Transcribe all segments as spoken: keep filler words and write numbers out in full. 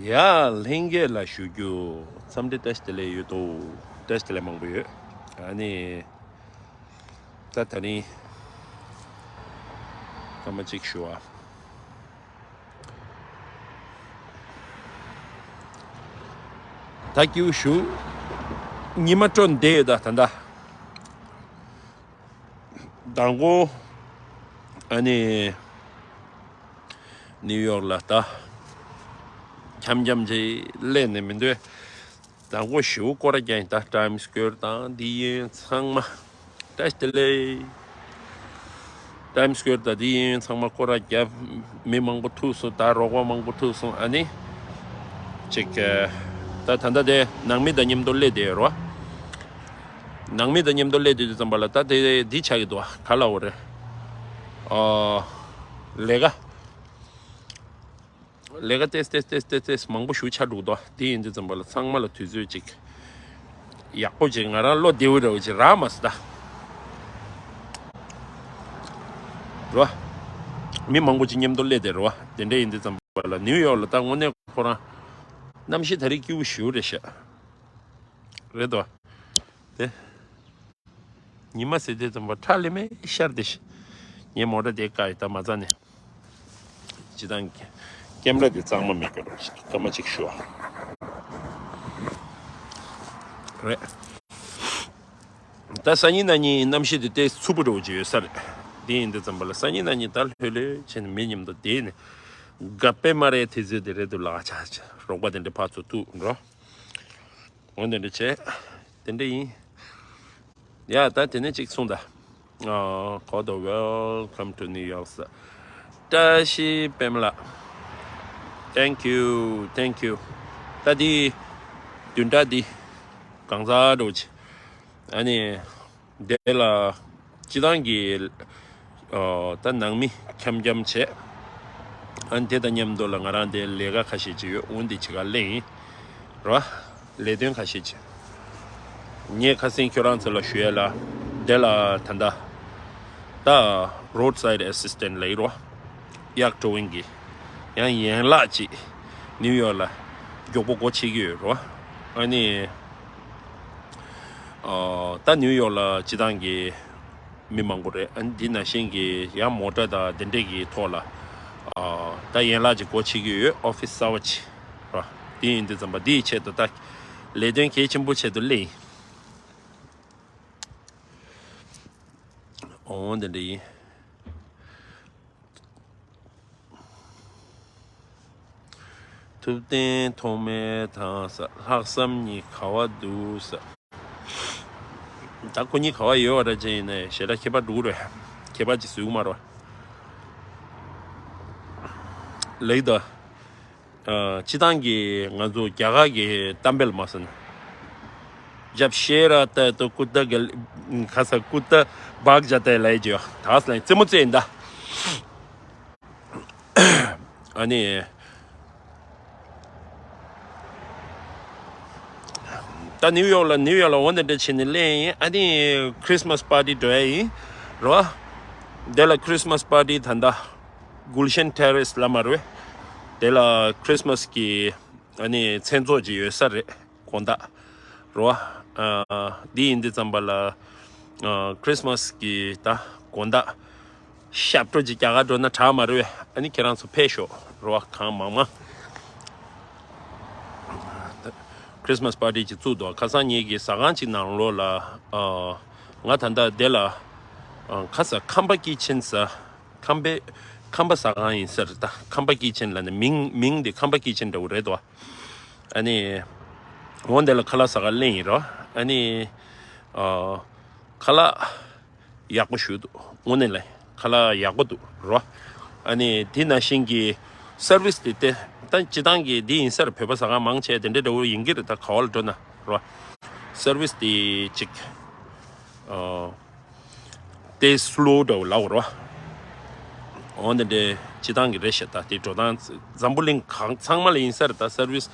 ཡ། ལྷན་རྒྱས་ལ་ཞུ་རྒྱུ། འཚམས་འདྲི་བཀྲ་ཤིས་བདེ་ལེགས་ཡོད་དོ། བཀྲ་ཤིས་བདེ་ལེགས་མང་པོ་ཡོད། ཨ་ནི། ད་ད་རིང་སྐར་མ་གཅིག་ཞུ་བ། ད་སྐྱིད་པོ་ཞུ། ཉི་མ་དྲོ་བསྡད་ཡོད་ད་ད་ད། དང་པོ། ཨ་ནི། ནིའུ་ཡོག་ལ་ད། འཁྱམ་འཁྱམ་ཅིག་སླེབས་ནས་མི་འདོད། དང་པོ་ཞེའུ་སྐོར་ར་རྒྱག་ཡིན་ད་ཊའིམ་སི་སྐོར་དང་འདི་ཡིན་ཚང་མ། བཀྲ་ཤིས་བདེ་ལེགས། ཊའིམ་སི་སྐོར་དང་འདི་ཡིན་ཚང་མ་སྐོར་ར་རྒྱབ། མི་མང་པོ་ཐུག་སོང་ད་རོགས་པ་མང་པོ་ཐུག་སོང་ཨ་ནི། ཅིག་ད་ད་ལྟ་དེ་ནང་མི་དང་མཉམ་དུ་སླེབས་བསྡད་ཡོད་རོ། ནང་མི་དང་མཉམ་དུ་སླེབས་བསྡད་དུས་ཙམ་པ་ལ་ད་དེ་འདི་ཆགས་ཀྱི་འདུག་ག་ལ་འོ་རེད། ཨོ། ལས་ཀ་ལས་ཀ་ཏེས་ཏེས་ཏེས་ཏེས་ཏེས་མང་པོ་ཞིག་ཆགས་འགྲོ་གི་འདུག་དེ་ཡིན་དུས་ཙམ་པ་ལ་ཚང་མ་ལ་དུས་ཚོད་ཅིག་ཡག་པོ་ཅིག་ང་རང་བློ་བདེ་བོ་འདྲ་བོ་ཅིག་རག་མ་སོང་ད། རོ། མི་མང་པོ་ཅིག་མཉམ་དུ་སླེབས་ཏེ་རོ། དེ་འདྲ་ཡིན་དུས་ཙམ་པ་ལ་ནིའུ་ཡོག་ལ་ད་དངོས་གནས་ཁོ་རང་གནམ་གཤིས་ད་རེས་སྐྱིད་པོ་ཞེ་པོ་རེད་ཤག་རེད་དོ། དེ། ཉི་མ་ཟེར་དུས་ཙམ་པ་ཁྲ་ལེ་མེ་ཤར་དེ་ཤི། ངའི་མོ་ཊ་དེ་བཀག་ཡི་ད་མ་རྩ་ནས། སྤྱི་བཏང་གི་ཀེམ་ར་དེ་གཙང་མ་མེད་ཀྱི་རོགས་ཤིག་སྐར་མ་གཅིག་ཞུ་བ། རེད། ད་སང་ཉིན་གནངས་ཉིན་གནམ་གཤིས་དེ་ཏོག་ཙམ་འཚུབ་པོ་འདྲ་བོ་ཅིག་ཡོད་ས་རེད། དེ་ཡིན་དུས་ཙམ་པ་ལ་སང་ཉིན་གནངས་ཉིན་ད་ལྷོད་ལྷོད་བྱས་ནས་མི་མཉམ་དུ་བསྡད་ནས། ག་པེ་མ་རེད་དེ་ཚོས་དེ་རེད་འདུག་ལག་ཆ་ཆ་རོགས་པ་དེ་འདྲ་ཕར་ཚུར་ཐུག་འགྲོ། འོ་དེ་འདྲ་བྱས། དེ་འདྲ་ཡིན། ཡ་ད་དེ་ནས་གཅིག་གསུངས་ད། ཨ། Kodo, welcome to New York sir. བཀྲ་ཤིས་པད་མ་ལགས། Thank you, thank you. ད་འདི་བདུན་ཕྲག་འདི་གང་ཟག་འགྲོ་ཆེ། ཨ་ནི་དེ་ལ་སྤྱི་བཏང་གི་ཨོ། ད་ནང་མི་འཁྱམ་འཁྱམ་བྱས། ཨ་ནི་དེ་དང་མཉམ་དུ་ལ་ང་རང་དེ་ལས་ཀ་ཁ་ཤས་ཅིག་ཡོད། འོ་འདི་ཅིག་ག་ལེན་ཡིན། རོ། ལས་དོན་ཁ་ཤས་ཅིག་ངས་ཁ་སང་ཁྱོད་རང་ཚོ་ལ་ཞུ་ཡ་ལ། དེ་ལ་ད་ལྟ་ད་roadside assistant ལ་ཡིན་རོ། གཡག་འགྲོ་མཁན་གྱི་ཡང་ཡན་ལག་ཅིག་ནིའུ་ཡོག་ལ་མགྱོགས་པོ་སྒོ་ཕྱེ་གི་ཡོད་རོ། ཨ་ནི། ཨོ། ད་ནིའུ་ཡོག་ལ་སྤྱི་བཏང་གི་མི་མང་པོ་རེད། ཨ་ནི་འདི་ནང་བཞིན་གྱི་ཡང་མོ་ཊ་དང་དེ་འདྲས་ཀྱི་ཐོག་ལ། ཨོ། ད་ཡན་ལག་ཅིག་སྒོ་ཕྱེ་གི་ཡོད། ཨོ་ཕི་སི་གསར་པ་ཅིག་ར། འདི་ཡིན་དུས་ཙམ་པ་འདིའི་ཆེད་དུ་ད་ལས་དོན་གལ་ཆེན་པོ་ཆེད་དུ་སླེབས་ཡིན། འོང་དེ་འདྲ་ཡིན། ཐུབ་བསྟན་ཐོགས་མེད་དང་ས། ལྷག་བསམ་གཉིས་ག་བ་འདུག་ས། ད་ཁོ་གཉིས་ག་བ་ཡོད་པ་འདྲ་ཅིག་ཡིན་ནའི་ཞེ་དྲག་ཁྱད་པར་འགྲོ་གི་རེད། ཁྱད་པར་ཅིག་བཟོ་གི་མ་རེད་པ། ལེགས་དང་། ཨ། སྤྱི་བཏང་གི་ང་ཚོ་རྒྱ་གར་གྱི་གཏམ་དཔེ་ལ་མ་ཟེར་ན། जब शेर आता है तो कुत्ता गल- खासा कुत्ता भाग जाता है ལབ་ཡ་ཅིག་ཡོད། ད་ས་ལ་རྩེད་མོ་རྩེ་ཡིན་ད། ཨ་ནི། ད་ནིའུ་ཡོག་ལ་ནིའུ་ཡོག་ལ་འོ་འདི་འདྲ་བྱས་ནས་སླེབས་ཡིན། ཨ་ནི་ཁྲིས་མས་པར་ཏི་འགྲོ་ཡ་ཡིན་རོ། དེ་ལ་ཁྲིས་མས་པར་ཏི་ད་ལྟ་གུལ་ཤན་ཊེ་རེས་ལབ་མ་རེད། དེ་ལ་ཁྲིས་མས་ཀྱི་ཨ་ནི་མཚན་ཚོགས་ཅིག་ཡོད་ས་རེད། དགོང་དག་རོ། ཨ། འདི་ཡིན་དུས་ཙམ་པ་ལ། ཨ། ཁྲིས་མས་ཀྱི་ད་དགོང་དག་ཞབས་བྲོ་ཅིག་རྒྱག་ག་འགྲོ་ན་དྲག་མ་རེད་པས། ཨ་ནི་ཁྱེད་རང་ཚོ་ཕེབས་ཤོག་རོ། གང་མང་མང་། ཁྲིས་མས་པར་ཏི་ཅིག་བཙུགས་འདུག་ཁ་སང་ངེད་ཀྱི་ཟ་ཁང་ཅིག་ནང་ལོགས་ལ། ཨ། ང་ད་ལྟ་དེ་ལ། ཨ། ཁ་ས་ཁམས་པ་ཀི་ཆེན་ཟེར། ཁམས་པའི་ཁམས་པ་ཟ་ཁང་ཡིན་ས་རེད་ད། ཁམས་པ་ཀི་ཆེན་ལབ་ནས་མིང་མིང་དེ་ཁམས་པ་ཀི་ཆེན་འདྲ་བོ་རེད་དོ། ཨ་ནི། འོ་འདི་ལ་ཁ་ལག་ཟ་ག་སླེབས་ཡིན་རོ། ཨ་ནི། ཨ། ཁ་ལག་ཡག་པོ་ཞིག་འདུག་དངོས་གནས་ལ་ཁ་ལག་ཡག་པོ་འདུག་རོ། ཨ་ནི་དེ་ནང་བཞིན་གྱི་སར་ཝིས་དེ་དེ་ད་སྤྱི་བཏང་གི་འདི་ཡིན་ས་རེད། བོད་པ་ཟ་ཁང་མང་ཆེ་དེ་འདྲ་འདྲ་བོ་ཡིན་གྱི་རེད། ད་ག་བ་ལ་འགྲོ་ན་རོ། སར་ཝིས་དེ་ཅིག་ཨ། དེ་སི་ལོ་འདྲ་བོ་ལབ་དགོས་རེད་པ། འོ་འདི་འདྲའི་སྤྱི་བཏང་གི་རེད་ཤག་ད་དེ་འགྲོ་སྟངས་འཛམ་བུ་གླིང་གང་ཚང་མ་ལ་ཡིན་ས་རེད། ད་སར་ཝིས་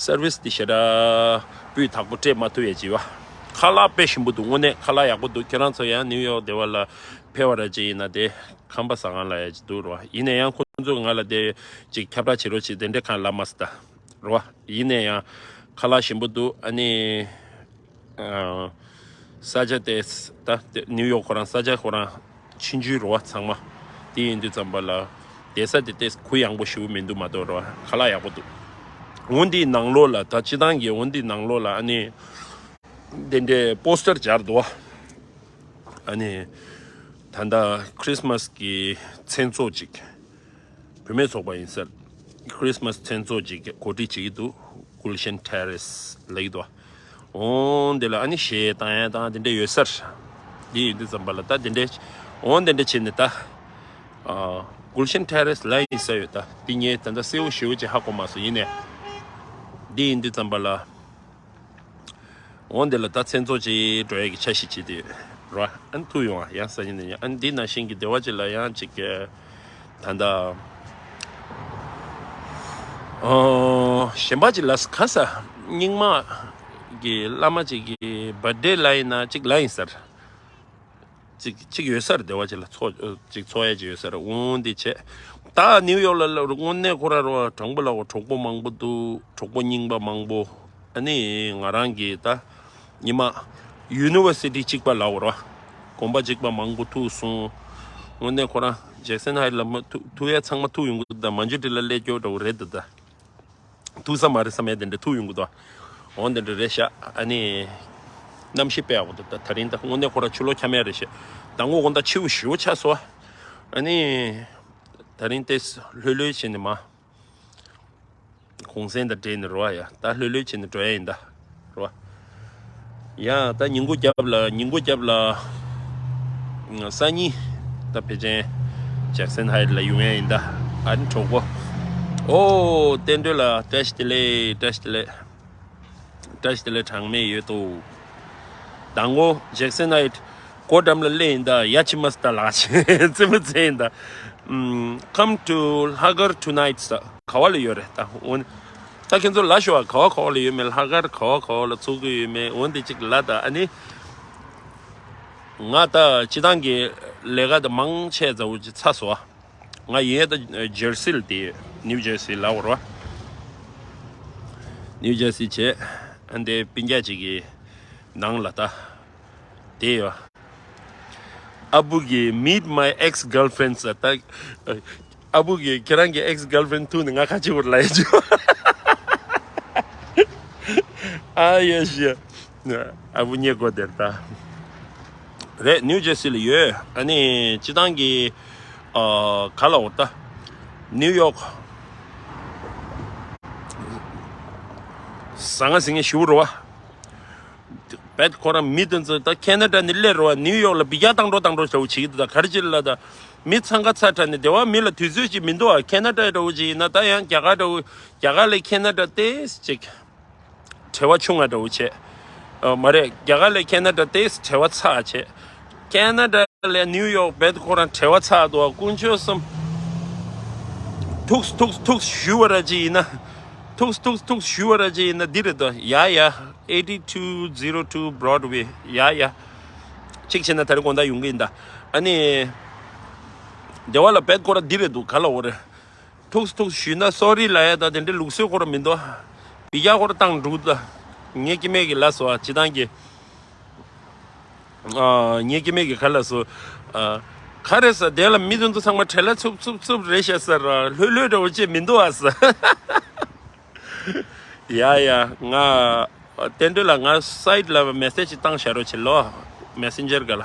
སར་ཝིས་དེ་ཞེ་དྲག་སྤུས་དག་པོ་སྤྲད་མ་ཐུབ་ཡས་ཅིག་ཡོད་པ། ཁ་ལག་དཔེ་ཞིམ་པོ་འདུག་དངོས་གནས་ཁ་ལག་ཡག་པོ་འདུག་ཁྱེད་རང་ཚོ་ཡང་ནིའུ་ཡོག་དེ་བ་ལ་ཕེབས་པ་ར་ཅིག་ཡིན་ན་དེ་ཁམས་པ་ཟ་ཁང་ལ་ཡ་ཅིག་འདུག་རེད་པ། ཡིན་ན་ཡང་ཁོང་ཚོས་ང་ལ་དེ་ཅིག་ཁྱབ་བསྒྲགས་བྱེད་རོགས་བྱེད་དེ་འདྲ་གང་ལབ་མ་སོང་ད། རེད་བ། ཡིན་ནའི་ཡང་ཁ་ལག་ཞིམ་པོ་འདུག་ཨ་ནི། ཨ། ས་ཆ་དེ། ད་དེ་ནིའུ་ཡོག་ཁོ་རང་ས་ཆ་ཁོ་རང་ཆུང་ཆུང་རེད་བ་ཚང་མ། དེ་ཡིན་དུས་ཙམ་པ་ལ་བསྡད་ས་དེ་ཏོག་ཙམ་གུ་ཡངས་པོ་ཞེ་པོ་མི་འདུག་མ་གཏོགས་རེད་བ། ཁ་ལག་ཡག་པོ་འདུག་འོ་འདིའི་ནང་ལོགས་ལ་ད་སྤྱིར་བཏང་གི་འོ་འདིའི་ནང་ལོགས་ལ་ཨ་ནི། དེ་འདྲའི་པོ་སི་ཊར་སྦྱར་འདུག་བ། ཨ་ནི། ད་ལྟ་ཁྲིས་མཱས་ཀྱི་མཚན་ཚོགས་ཅིག་བུད་མེད་ཚོགས་པ་ཡིན་ས་རེད། ཁྲིས་མཱས་མཚན་ཚོགས་ཅིག་གོ་སྒྲིག་བྱེད་ཀྱི་འདུག་གུལ་ཤན་ཊེ་རེས་ལབ་ཀྱི་འདུག་འོང་དེ་ལ་ཨ་ནི་གཞས་བཏང་ཡ་དང་དེ་འདྲ་ཡོད་ས་རེད། འདི་ཡིན་དུས་ཙམ་པ་ལ་ད་དེ་འདྲ། འོང་དེ་འདྲ་བྱས་ནས་ད། ཨ། གུལ་ཤན་ཊེ་རེས་ལབ་ཡིན་ས་ཡོད་ད། འདི་ངས་ད་ལྟ་གསལ་བོ་ཞེ་པོ་ཅིག་ཧ་གོ་མ་སོང་། ཡིན་ནའི། འདི་ཡིན་དུས་ཙམ་པ་ལ། འོ་འདི་ལ་ད་མཚན་ཚོགས་ཅིག་འགྲོ་ཡ་གི་འཆར་གཞི་བྱེད་དེ་ཡོད་ར། ཨ་ནི་ཐུག་ཡོང་ཨ་ཡ་སང་ཉིན་ནས་ཡང་ཨ་ནི་འདི་ནང་བཞིན་གྱི་སྡེ་བ་ཅིག་ལ་ཡང་ཅིག་ད་ལྟ་ཨོ་གཞན་པ་ཅིག་ལ་ག་ས་རྙིང་མ་གི་བླ་མ་ཅིག་གི་བར་ཌེ་ལ་ཡིན་ན་ཅིག་ལ་ཡིན་ས་རེད། ཅིག་ཅིག་ཡོད་ས་རེད། སྡེ་བ་ཅིག་ལ་ཚོགས་ཅིག་ཚོགས་ཡ་ཅིག་ཡོད་ས་རེད། འོང་འདི་བྱས། ད་ནིའུ་ཡོག་ལ་ལ་དངོས་གནས་ཁོ་ར་རོ་དྲང་པོ་ལ་འོ་གྲོགས་པོ་མང་པོ་འདུག་གྲོགས་པོ་རྙིང་པ་མང་པོ། ཨ་ནི་ང་རང་གི་ད་ཉི་མ་ཡུ་ནི་ཝར་སི་ཊི་གཅིག་པ་ལ་འོ་ར་གོམ་པ་གཅིག་པ་མང་པོ་ཐུག་སོང་། དངོས་གནས་ཁོ་རང་ཇེག་སན་ཧའེ་ཊི་ལ་མ་ཐུག་ཐུག་ཡ་ཚང་མ་ཐུག་ཡོང་གི་འདུག་ད་མན་ཇུ་ཊི་ལ་སླེབས་སྐྱོ་འདྲ་བོ་རེད་འདུག་ད། ཐུག་ས་མ་རེད་བསམ་ཡ་དེ་འདྲ་ཐུག་ཡོང་གི་འདུག་འོ་དེ་འདྲ་རེད་ཤག་ཨ་ནི། གནམ་གཤིས་དཔེ་ཡག་པོ་འདུག་ད་དེ་རིང་ད་དངོས་གནས་ཁོ་ར་ཕྱི་ལོགས་འཁྱམ་ཡ་རེད་ཤག་ད་དངོས་དགོང་དག་ཕྱི་པོ་ཞེ་པོ་ཆགས་སོང་། ཨ་ནི། དེ་རིང་ཏོག་ཙམ་ལྷོད་ལྷོད་བྱས་ནས་མ། གུང་སེང་དང་འབྲེལ་ནས་རོ་ཨ་ཡ། ད་ལྷོད་ལྷོད་བྱས་ནས་འགྲོ་ཡ་ཡིན་ད། རོ། ཡ་ད་ཉིན་གུང་རྒྱབ་ལ་ཉིན་གུང་རྒྱབ་ལ། སང་ཉིན། ད་ཕལ་ཆེར་ཇེག་སན་ཧའེ་ཊི་ལ་ཡོང་ཡ་ཡིན་ད། ཨ་ནི་གྲོགས་པོ། ཨོ་བསྟན་སྒྲོལ་ལགས་བཀྲ་ཤིས་བདེ་ལེགས། བཀྲ་ཤིས་བདེ་ལེགས། བཀྲ་ཤིས་བདེ་ལེགས། གྲངས་མེད་ཡོད་དོ། མདང་དགོང་ཇེག་སན་ཧའེ་ཊི་སྒོ་འགྲམ་ལ་སླེབས་ཡིན་ད། ཡ་ཕྱི་མ་སི་ད་ལགས་ཅེས་རྩེད་མོ་རྩེ་ཡིན་ད། ཨམ། Come to ལྷག་དཀར tonight ཟེར། ག་བ་ལ་ཡོད་རེད་ད། འོ་ན། ད་ཁྱེད་ཚོ་ལབ་ཤོག་ཨ། ག་བ་ག་བ་ལ་ཡོད་མེད། ལྷག་དཀར་ག་བ་ག་བ་ལ་ཚོགས་ཀྱི་ཡོད་མེད། འོ་འདི་གཅིག་ལབ་ད། ཨ་ནི། ང་ད་སྤྱིར་བཏང་གི་ལས་ཀ་ད་མང་ཆེ་ཙམ་འུ་ཅི་ཚར་སོང་ཨ། ང་ཡིན་ད་ཇར་སི་ལ་བསྡད་ཡོད། ནིའུ་ཇར་སི་ལ་འོ་ར། ནིའུ་ཇར་སི་བྱས། ཨ་འདི་སྤུན་ཀྱག་ཅིག་གི་ནང་ལ་ད་བསྡད་ཡོད། ཨ་བུ་གིས་meet my ex girlfriend ཟེར་ད། ཨ་བུ་གིས་ཁྱེད་རང་གི་ཨེག་སི་གརལ་ཕྲེན་ཐུག་ནས་ང་ཁ་ཆེ་བོར་ལ་ཡ་ཅོ། ཨ་ཡ་ཤི་ཡ། ཨ་བུ་རྙེད་དགོས་དེར་ད། རེད། ནིའུ་ཇར་སི་ལ་ཡོད། ཨ་ནི་སྤྱི་བཏང་གི་ཨ་ག་ལ་འོ་ད། ནིའུ་ཡོག་ཟ་ང་ཟིང་ངེ་ཞུ་རུ་བ། བེད་ཁོ་རང་མི་དེ་ཚོ་ད་ཁེ་ན་ཌ་ནས་སླེབས་རོགས་ནིའུ་ཡོག་ལ་བི་ཛ་བཏང་འགྲོ་བཏང་འགྲོ་བྱ་བོ་བྱེད་ཀྱི་འདུག་ད་ག་རེ་བྱེད་ལ་ད་མི་འཚང་ཁ་ཚ་དྲགས་ནས་སྡེ་བ་མི་ལ་དུས་ཚོད་ཅིག་མི་འདུག་ཨ། ཁེ་ན་ཌ་འདྲ་བོ་ཅིག་ཡིན་ན་ད་ཡང་རྒྱ་གར་འདྲ་བོ་རྒྱ་གར་ལས་ཁེ་ན་ཌ་ཏེས་ཅིག་བྲེལ་བ་ཆུང་ང་འདྲ་བོ་བྱེད། ཨ་མ་རེད། རྒྱ་གར་ལས་ཁེ་ན་ཌ་ཏེས་བྲེལ་བ་ཚ་བྱེད། ཁེ་ན་ཌ་ལས་ནིའུ་ཡོག་བེད་ཁོ་རང་བྲེལ་བ་ཚ་འདུག་ཨ། དཀོན་མཆོག་གསུམ། ཐུགས་ཐུགས་ཐུགས་ཞུ་བ་ར་ཅིག་ཡིན་ན། ཐུགས་ཐུགས་ཐུགས་ཞུ་བ་ར་ཅིག་ཡིན་ན་འདི་རེད་དོ། ཡ་ཡ། eighty two zero two Broadway། ཡ་ཡ། གཅིག་བྱས་ན་ད་རེས་དགོང་དག་ཡོང་གི་ཡིན་ད། ཨ་ནི། སྡེ་བ་ལ་བེད་ཁོ་ར་འདི་རེད་འདུག་ག་ལ་འོ་རེད། ཐུགས་ཐུགས་ཞུས་ན་སོ་རི་ལ་ཡ་ད་དེ་འདྲའི་ལུགས་སྲོལ་ཁོ་ར་མི་འདུག་བི་ཛ་ཁོ་ར་བཏང་འགྲོ་ད། ངས་སྐྱེ་མེད་ཀྱི་ལ་སོ་ཨ་སྤྱི་བཏང་གི། ཨ་ངས་སྐྱེ་མེད་ཀྱི་ག་ལ་སོ། ཨ་ག་རེ་ཟ་དེ་ལ་མི་དེ་ཚོ་ཚང་མ་བྲེལ་ལ་འཚུབ་འཚུབ་འཚུབ་རེད་ཤག་ཟེར་ར། ལྷོད་ལྷོད་འདྲ་བོ་ཅིག་མི་འདུག་ཨ་ཟེར། ཡ་ཡ་ང་བསྟན་སྒྲོལ་ལ་ང་སའིཌ་ལ་མེ་སེ་ཇི་བཏང་བཞག་རོགས་བྱེད་ལོ། མེ་སེན་ཇར་ག་ལ།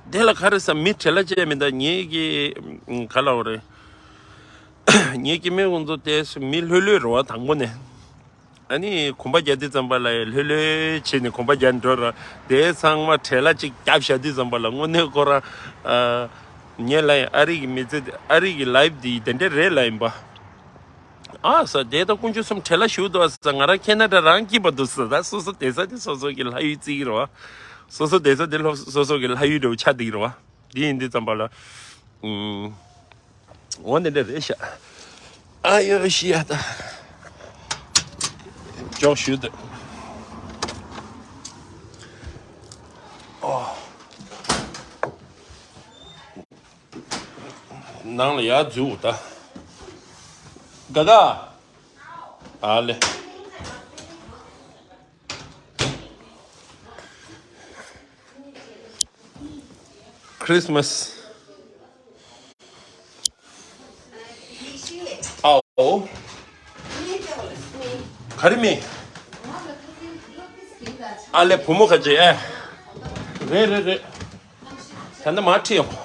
དེ་ལ་ག་རེ་ཟ་མི་བྲེལ་ལ་ཅིག་མི་འདུག་ངེད་ཀྱི་ག་ལ་འོ་རེད། ངེད་ཀྱི་མི་ཁོང་ཚོ་དེ་མི་ལྷོད་ལྷོད་རེད་བ་དང་པོ་ནས། ཨ་ནི་གོམ་པ་རྒྱག་དུས་ཙམ་པ་ལ་ཡ་ལྷོད་ལྷོད་བྱས་ནས་གོམ་པ་རྒྱག་འགྲོ་ར། དེ་ཚང་མ་བྲེལ་ལ་ཅིག་བརྒྱབ་བཞག་དུས་ཙམ་པ་ལ་དངོས་གནས་ཁོ་རང་། ཨ། ངས་ལབ་ཡིན། ཨ་རི་གི་མི་ཚེ་ཨ་རི་གི་ལའིབ་འདི་དེ་འདྲ་རེད་ལབ་ཡིན་པ། ཨ་ས་དེ་ད་དཀོན་མཆོག་གསུམ་བྲེལ་ལ་ཞུགས་འདུག་ཨ་ས། ང་རང་ཁེ་ན་ཌ་རང་སྐྱིད་པ་འདུག་ས། ད་སོ་སོ་བསྡད་ས་དེ་སོ་སོ་གི་ལྷ་ཡུལ་བརྩི་གི་རེད་བ། སོ་སོ་བསྡད་ས་དེ་ལྷོ་སོ་སོ་གི་ལྷ་ཡུལ་འདྲ་བོ་ཆགས་བསྡད་ཀྱི་རེད་བ། འདི་ཡིན་དུས་ཙམ་པ་ལ། ཨུམ། འོ་འདི་འདྲ་རེད་ཤག་ཨ་ཡོ་ཤི་ཡ་ད། འཇོག་ཞུས་ཏེ། ཨོ། ནང་ལ་ཡར་འཛུལ་ད། ག་ག་ཨ་ལེ། Christmas. ཨའོ། ག་རེ་མིན། ཨ་ལེ་བུ་མོ་ཁ་ཅིག་ཨེ། རེད་རེད་རེད། ད་ནི་མ་ཁྲིད་ཡོང་།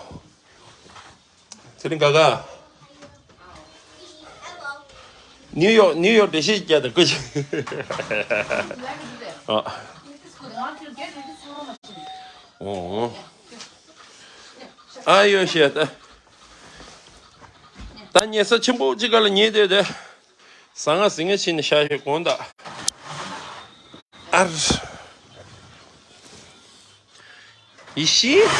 ཚེ་རིང་དགའ་དགའ། ནིའུ་ཡོག་ནིའུ་ཡོག་འགྲེལ་བཤད་རྒྱག་དང་སྐུ་མཁྱེན། ཨ། ཨོ། ཨ་ཡོ་ཤེས་ད། ད་ཉལ་ས་ཆེན་པོ་གཅིག་ག་ལ་ཉལ་བསྡད་དེ། ཟ་ང་ཟིང་ངེ་ཕྱིན་ནས་ཤ་ཞིག་གོན་ད། ཨར། ཡེ་ཤེས།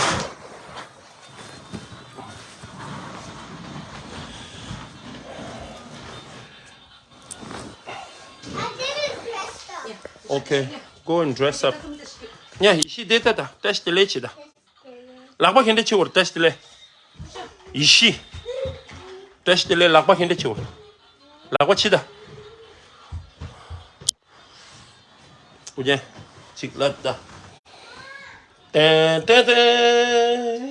Okay, go and dress up. ཉ་ཡེ་ཤེས་དེ་ད་ད་བཀྲ་ཤིས་བདེ་ལེགས་བྱེད་ད། ལག་པ་ག་འདྲ་ཕྱེ་བར་བཀྲ་ཤིས་བདེ་ལེགས། ཡེ་ཤེས། བཀྲ་ཤིས་བདེ་ལེགས། ལག་པ་ག་འདྲ་ཕྱེ་བར། ལག་པ་ཕྱེ་ད། ཨུ་རྒྱན། གཅིག་ལབ་ད། ཏན་ཏན་ཏན།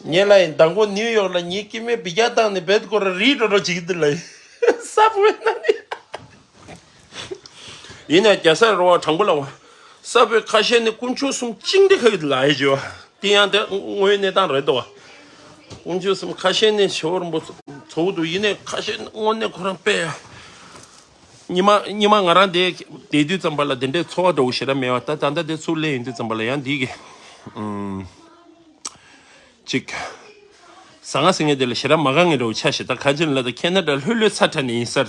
ངས་ལ་ཡིན་དང་པོ་ནིའུ་ཡོག་ལ་ངའི་སྐྱེ་དམན་བི་རྒྱ་བཏང་ནས་བེད་སྐོར་རིལ་འགྲོ་འགྲོ་བྱེད་ཀྱི་འདུག་ལ་ཡིན། སབ་ཝེ་ན་ནི། ཡིན་ན་རྒྱ་སར་རོ་བ་དྲང་པོ་ལ་བ། ས་བོད་ཁ་ཤས་ནི་དཀོན་མཆོག་གསུམ་བཅིངས་ཏེ་ཁ་གི་ལ་ཡི་བྱོས། དེ་ཡང་དེ་དངོས་ཡོད་གནས་སྟངས་རེད་དོ། དཀོན་མཆོག་གསུམ་ཁ་ཤས་ནི་ཞོར་འབོ་ཚོ་འདུག་ཡིན་ནའི་ཁ་ཤས་དངོས་གནས་ཁོ་རང་དཔེ་ཡ། ཉི་མ་ཉི་མ་ང་རང་དེ་དེ་དུས་ཙམ་པ་ལ་དེ་འདྲའི་ཚོར་བ་འདྲ་བོ་ཞེ་དྲག་མེད་པ། ད་ད་ལྟ་དེ་ཚུར་སླེབས་ཡོང་དུས་ཙམ་པ་ལ་ཡང་འདི་གི་ཨུམ། ཅིག་ཟ་ང་ཟིང་ངེ་དེ་ལ་ཞེ་དྲག་མ་དགའ་ངེས་འདྲ་བོ་ཆགས་ཤིག་ད་ཁ་ཆེན་ལ་ད་ཁེ་ན་ཌ་ལྷོད་ལྷོད་ཚ་དྲག་ནས་ཡིན་སར།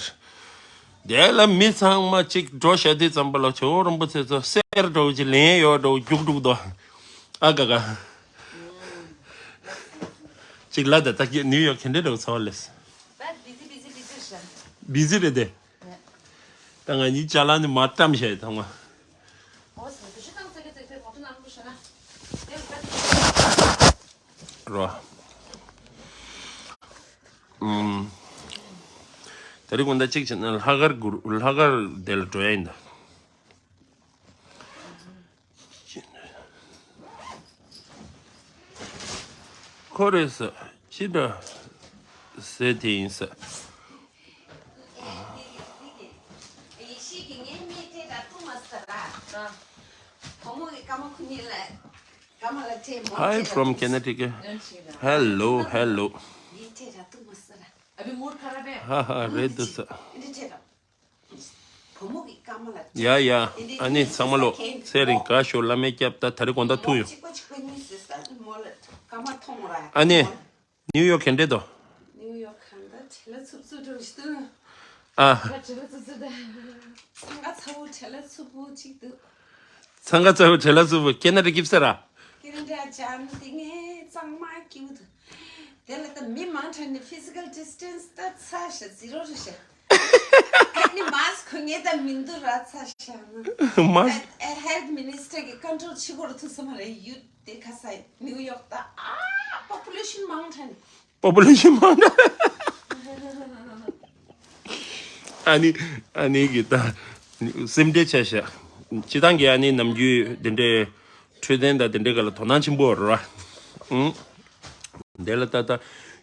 དེ་ལ་མི་ཚང་མ་ཅིག་འགྲོ་བཞག་དུས་ཙམ་པ་ལ་ཇོ་བོ་རིན་པོ་ཆེ་ཚོ་གསེར་འདྲ་བོ་ཅིག་ལེན་ཡོད་འདྲ་བོ་རྒྱུག་འདུག་དོ། ཨ་ག་ག་ཅིག་ལ་ད་ད་ཀྱི་ནིའུ་ཡོག་ག་འདྲ་འདྲ་བོ་ཚོར་ལེས། བི་ཟི་བི་ཟི་བི་ཟི་རེད་ཤག་བི་ཟི་རེད་དེ། ད་ང་གཉིས་ཅ་ལག་ནི་མ་བཀྲམ་བྱས་ཐོང་ང་། རོ། ཨུམ། དེ་རིང་དགོང་དག་གཅིག་བྱས་ན་ལྷག་དཀར་གུ་རུ་ལྷག་དཀར་དེ་ལ་འགྲོ་ཡ་ཡིན་ད། ཁོ་རེད་ས། ཅི་འདྲ་ཟེར་དེ་ཡིན་ས། Hi from Connecticut. Hello, hello. ཧ་ཧ་རེད་འདུག་ས། ཡ་ཡ། ཨ་ནི་ཚང་མ་ལོ། ཚེ་རིང་དགའ་ཤོག་བླ་མའི་སྐྱབས། ད་ད་རེས་དགོང་དག་ཐུག་ཡོང་། ཨ་ནི། ནིའུ་ཡོག་ག་འདྲས་དོ། ནིའུ་ཡོག་གང་ལྟར་བྲེལ་བ་འཚུབ་འཚུབ་འགྲོ་བཞིན་འདུག་ཨ། བྲེལ་བ་འཚུབ་འཚུབ་འདུག་འཚང་ཁ་ཚ་བོ་བྲེལ་བ་འཚུབ་པོ་གཅིག་འདུག་འཚང་ཁ་ཚ་བོ་བྲེལ་བ་འཚུབ་པོ་ཁེ་ན་ཌ་སྐྱིབས་ས་ར། ཁེ་ན་ཌ་ཇ་ནི་དེ་ངས་གཙང་མ་སྐྱིད་འདུག་དེ་ལ་ད་མི་མང་དྲགས་ནས་ཕི་སི་ཀལ་ཌི་སི་ཊན་སི་ད་ཚ་ཤ་ཛི་རོ་རེད་ཤག་ཨ་ནི་མཱ་སི་ཁུ་ངས་ད་མི་འདུག་ར་ཚ་ཤ་ན། མཱ་སི། ཨ་ཧེལ་ཐི་མི་ནི་སི་ཊར་གི་ཀོན་ཊོལ་བྱེད་དགོས་ར་ཐུག་ས་མ་རེད། ཡུ་དེ་ཁ་ས་ནིའུ་ཡོག་ད་ཨ་པོ་པུ་ལེ་ཤན་མང་དྲགས་ནས། པོ་པུ་ལེ་ཤན་མང་དྲགས། ཨ་ནི་ཨ་ནི་གི་ད་སེམས་ཁྲལ་བྱས་ཤག་སྤྱི་བཏང་གི་ཨ་ནི་ནམ་རྒྱུན་དེ་འདྲའི་འཕྲོད་བསྟེན་དང་དེ་འདྲའི་སྒང་ལ་དོ་སྣང་ཆེན་པོ་རེད་བ། ཨང་། དེ་ལ་ད་ལྟ་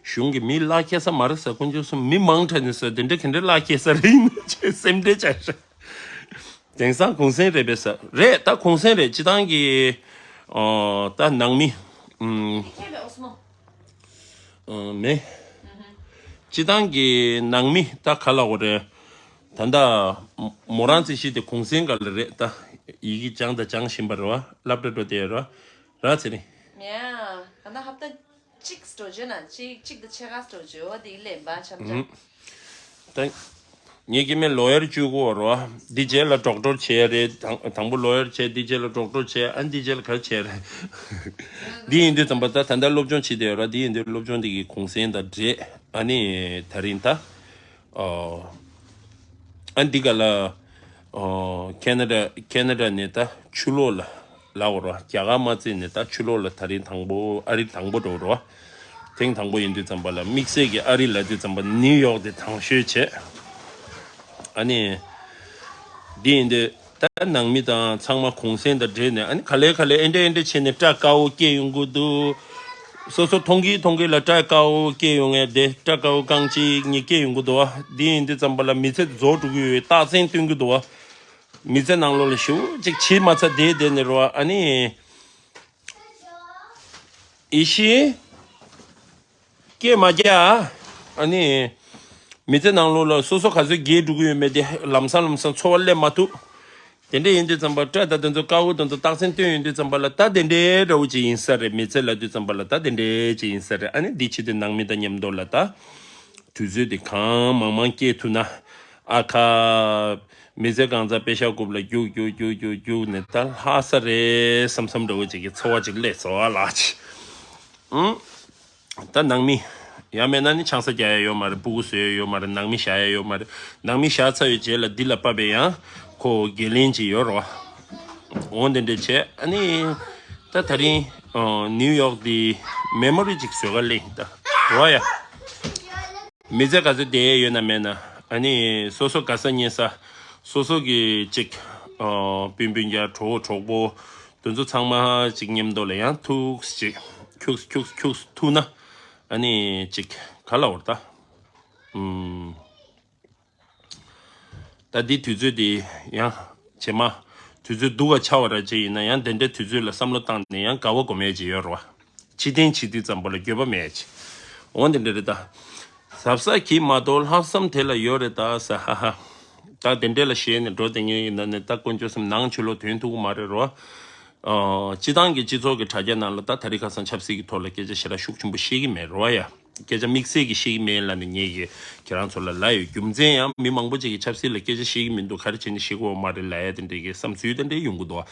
གཞུང་གི་མི་གླ་སྐྱེལ་ས་མ་རེད་ཟེར། དཀོན་མཆོག་གསུམ་མི་མང་དྲགས་ནས་ཟེར། དེ་འདྲ་ག་འདྲ་གླ་སྐྱེལ་ས་རེད་ཡིན་ན་ཅེས་སེམས་ཁྲལ་བྱས་ཤག་དེང་སང་གུང་སེང་རེད་པས་ཟེར། རེད། ད་གུང་སེང་རེད། སྤྱི་བཏང་གི་ཨོ་ད་ནང་མི་ཨུམ། ཨུམ། མེད། སྤྱི་བཏང་གི་ནང་མི་ད་ག་ལ་འོ་རེད། ད་ལྟ་མོ་རང་རྩིས་གཞི་དེ་གུང་སེང་སྒང་ལ་རེད། ད་ཡི་གེ་སྦྱང་དང་སྦྱང་བཞིན་པ་རེད་བ། སློབ་གྲྭ་འགྲོ་བསྡད་ཡོད་རེད་བ། ར་ཚེ་རིང་། ཡ། ད་ལྟ་ཧབ་ཏ་གཅིག་འགྲོ་རྒྱུ་ན་གཅིག་གཅིག་དང་ཕྱེད་ཀ་འགྲོ་རྒྱུ་འོ་དེ་ལས་འབའ་འཆམ་འཆམ། ཨུམ། ད་ངའི་སྐྱེ་དམན་ལོ་ཡར་བཅུ་དགུ་འོ་རེད་བ། འདི་རྗེས་ལ་ཌོག་ཊར་བྱས་རེད། དང་དང་པོ་ལོ་ཡར་བྱས། འདི་རྗེས་ལ་ཌོག་ཊར་བྱས། ཨ་འདི་རྗེས་ལ་ག་རེ་བྱས་རེད། འདི་ཡིན་དུས་ཙམ་པ་ད་ད་ལྟ་སློབ་སྦྱོང་བྱེད་བསྡད་ཡོད་ར། འདི་ཡིན་དུས་སློབ་སྦྱོང་འདི་གི་གུང་སེང་དང་འབྲེལ། ཨ་ནི་ད་རིང་ད། ཨོ། ཨ་འདི་ག་ལ། ཨོ། ཁེ་ན་ཌ་ཁེ་ན་ཌ་ནས་ད་ཕྱི་ལོགས་ལ་ལབ་དགོས་རེད་བ། རྒྱ་གར་མ་བརྩིས་ནས་ད་ཕྱི་ལོགས་ལ་ད་རིང་དང་པོ་ཨ་རི་དང་པོ་འགྲོ་རེད་བ། ཐེངས་དང་པོ་ཡིན་དུས་ཙམ་པ་ལ་དམིགས་བསལ་གྱི་ཨ་རི་ལབ་དུས་ཙམ་པ་ནིའུ་ཡོག་དེ་དང་ཤོས་བྱས། ཨ་ནི། འདི་ཡིན་དུས་ད་ནང་མི་དང་ཚང་མ་གུང་སེང་དང་འབྲེལ་ནས། ཨ་ནི་ག་ལེ་ག་ལེ་ཨེ་འདྲ་ཨེ་འདྲ་བྱས་ནས་སྐྲ་དཀར་པོ་སྐྱེས་ཡོང་གི་འདུག། སོ་སོ་མཐོང་གི་མཐོང་གི་ལ་སྐྲ་དཀར་པོ་སྐྱེས་ཡོང་ངས། དེ་སྐྲ་དཀར་པོ་རྐང་གཅིག་གཉིས་སྐྱེས་ཡོང་གི་འདུག་བ། འདི་ཡིན་དུས་ཙམ་པ་ལ་མི་ཚེ་རྫོགས་འགྲོ་གི་ཡོད། རྟགས་མཚན་སྟོན་གི་འདུག་བ། མི་ཚེ་ནང་ལོགས་ལ་ཞེ་པོ་ཅིག་བྱས་མ་ཚར་བསྡད་བསྡད་ནས་རེད་བ། ཨ་ནི། ཡེ་ཤེས། སྐད་མ་རྒྱག། ཨ་ནི། མི་ཚེ་ནང་ལོགས་ལ་སོ་སོ་ག་ཚོད་རྒས་འགྲོ་གི་ཡོད་མེད་དེ་ལམ་སང་ལམ་སང་ཚོར་བ་སླེབས་མ་ཐུབ། དེ་འདྲ་ཡིན་དུས་ཙམ་པ་སྐྲ་དང་དེ་ཚོ་དཀར་པོ་དེ་ཚོ་རྟགས་མཚན་སྟོན་ཡོང་དུས་ཙམ་པ་ལ་ད་དེ་འདྲའི་འདྲ་བོ་ཅིག་ཡིན་ས་རེད། མི་ཚེ་ལབ་དུས་ཙམ་པ་ལ་ད་དེ་འདྲའི་ཅིག་ཡིན་ས་རེད། ཨ་ནི་འདི་བྱེད་དུས་ནང་མི་དང་མཉམ་དུ་ལ་ད། དུས་ཚོད་དེ་གང་མང་མང་སྐྱེལ་ཐུབ་ན། ཨ་ཁ། མི་ཚེ་གང་ཚ་པེ་ཤ་རྐུབ་ལ་རྒྱུག་རྒྱུག་རྒྱུག་རྒྱུག་རྒྱུག་ནས་ད་ལྷག་ས་རེད་བསམ་བསམ་འདྲ་བོ་ཅིག་གི་ཚོར་བ་ཅིག་སླེབས་སོང་བ་ལགས་ཅི། ཨང་། ད་ནང་མི། ཡང་མེད་ན་ནི་ཆང་ས་རྒྱག་ཡ་ཡོད་མ་རེད། སྤུ་གུ་བཟོ་ཡ་ཡོད་མ་རེད། ནང་མི་བཞག་ཡ་ཡོད་མ་རེད། ནང་མི་བཞག་ཚར་བའི་རྗེས་ལ་འདི་ལ་བབས་པའི་ཡང་ཁོ་འགན་ལེན་ཅིག་ཡོད་རོ། འོ་དེ་འདྲ་བྱས། ཨ་ནི། ད་ད་རིང་། ཨ། ནིའུ་ཡོག་འདི་མེ་མོ་རི་ཅིག་བཟོ་ག་སླེབས་ཡིན་ད། རོ་ཡ། མི་ཚེ་ག་ཚོད་བསྡད་ཡོད་ན་མེད་ན། ཨ་ནི་སོ་སོ་དགའ་ས་ཉེ་ས། སོ་སོ་གི་ཅིག་ཨ། སྤུན་སྤུན་ཀྱག་གྲོགས་གྲོགས་པོ། དེ་ཚོ་ཚང་མ་ཅིག་མཉམ་དུ་ལ་ཡང་ཐུགས་ཅིག་ཁྱུགས་ཁྱུགས་ཁྱུགས་ཐུག་ན། ཨ་ནི་ཅིག་ག་ལ་བར་ད། ཨུམ། ད་འདི་དུས་ཚོད་འདི་ཡང་རྗེས་མ་དུས་ཚོད་སྡུག་ག་ཆགས་པ་ར་ཅིག་ཡིན་ན་ཡང་དེ་འདྲའི་དུས་ཚོད་ལ་བསམ་བློ་བཏང་ནས་ཡང་དགའ་བ་སྒོམ་ཡས་ཅིག་ཡོད་རེད་བ། ཕྱི་རྟེན་བྱེད་དུས་ཙམ་པ་ལ་འགྱོད་པ་མེད་ཅིག་འོ་དེ་འདྲ་རེད་ད། གཟབ་གཟབ་གྱིས་མ་གཏོགས་ལྷག་བསམ་དེ་ལ་ཡོད་རེད་ད་ཟེར། ཧ་ཧ། ད་དེ་འདྲ་ལ་ཞེད་ནས་འགྲོ་དེ་ངས་ཡིན་ན་ནི་ད་དཀོན་མཆོག་གསུམ་ནང་ཆོས་ལོག་དོན་ཐུག་གི་མ་རེད་རོ། ཨ། སྤྱི་བཏང་གི་སྤྱི་ཚོགས་ཀྱི་དྲ་རྒྱ་ནང་ལ་ད་ད་རེས་ཁ་སང་ཆབ་སྲིད་ཀྱི་ཐོག་ལ་སྐད་ཆ་ཞེ་དྲག་ཤུགས་ཆེན་པོ་བཤད་ཀྱི་མེད་རོ་ཡ། སྐད་ཆ་དམིགས་བསལ་གྱི་བཤད་ཀྱི་མེད་ལབ་ནས་ངས་ཀྱི་ཁྱེད་རང་ཚོ་ལ་ལབ་ཡོད། རྒྱུ་མཚན་ཡང་མི་མང་པོ་ཅིག་གིས་ཆབ་སྲིད་ལ་སྐད་ཆ་བཤད་ཀྱི་མི་འདུག་ག་རེ་བྱས་ནས་བཤད་དགོས་པ་མ་རེད་ལབ་ཡ་དེ་འདྲའི་གི་བསམ་ཚུལ་དེ་འདྲའི་ཡོང་གི་འདུག་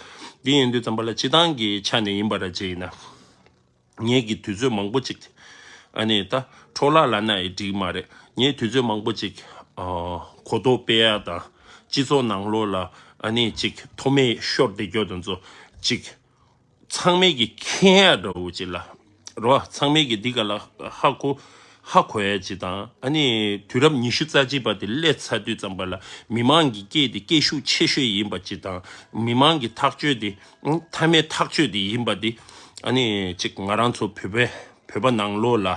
འདི་ཡིན་དུས་ཙམ་པ་ལ་སྤྱི་བཏང་གི་ཆ་ནས་ཡིན་པ་ར་ཅིག་ཡིན་ན། ངས་ཀྱི་དུས་ཚོད་མང་པོ་ཅིག་ཨ་ནི་ད་འཕྲོ་བརླག་ལབ་ན་ཡི་འགྲིག་མ་རེད། ངས་དུས་ཚོད་མང་པོ་ཅིག་ཨ། གོ་རྟོགས་སྤེལ་ཡ་དང་སྤྱི་ཚོགས་ནང་ལོགས་ལ་ཨ་ནི་ཅིག་མཐོ་དམན་ཤོར་བསྡད་རྒྱུ་དེ་ཚོ་ཅིག་ཚང་མས་ཀྱི་མཁྱེན་ཡ་འདྲ་བོ་ཅིག་ལ་རོ། ཚང་མས་ཀྱི་འདི་ག་ལ་ཧ་གོ་ཧ་གོ་ཡ་ཅིག་དང་། ཨ་ནི་དུས་རབས་ཉི་ཤུ་རྩ་གཅིག་པ་དེ་སླེབས་ཚར་དུས་ཙམ་པ་ལ་མི་མང་གི་སྐད་དེ་སྐད་ཤུགས་ཆེ་ཤོས་ཡིན་པ་ཅིག་དང་། མི་མང་གི་ཐག་གཅོད་དེ་མཐའ་མའི་ཐག་གཅོད་དེ་ཡིན་པ་དེ། ཨ་ནི་ཅིག་ང་རང་ཚོ་བོད་པའི་བོད་པ་ནང་ལོགས་ལ་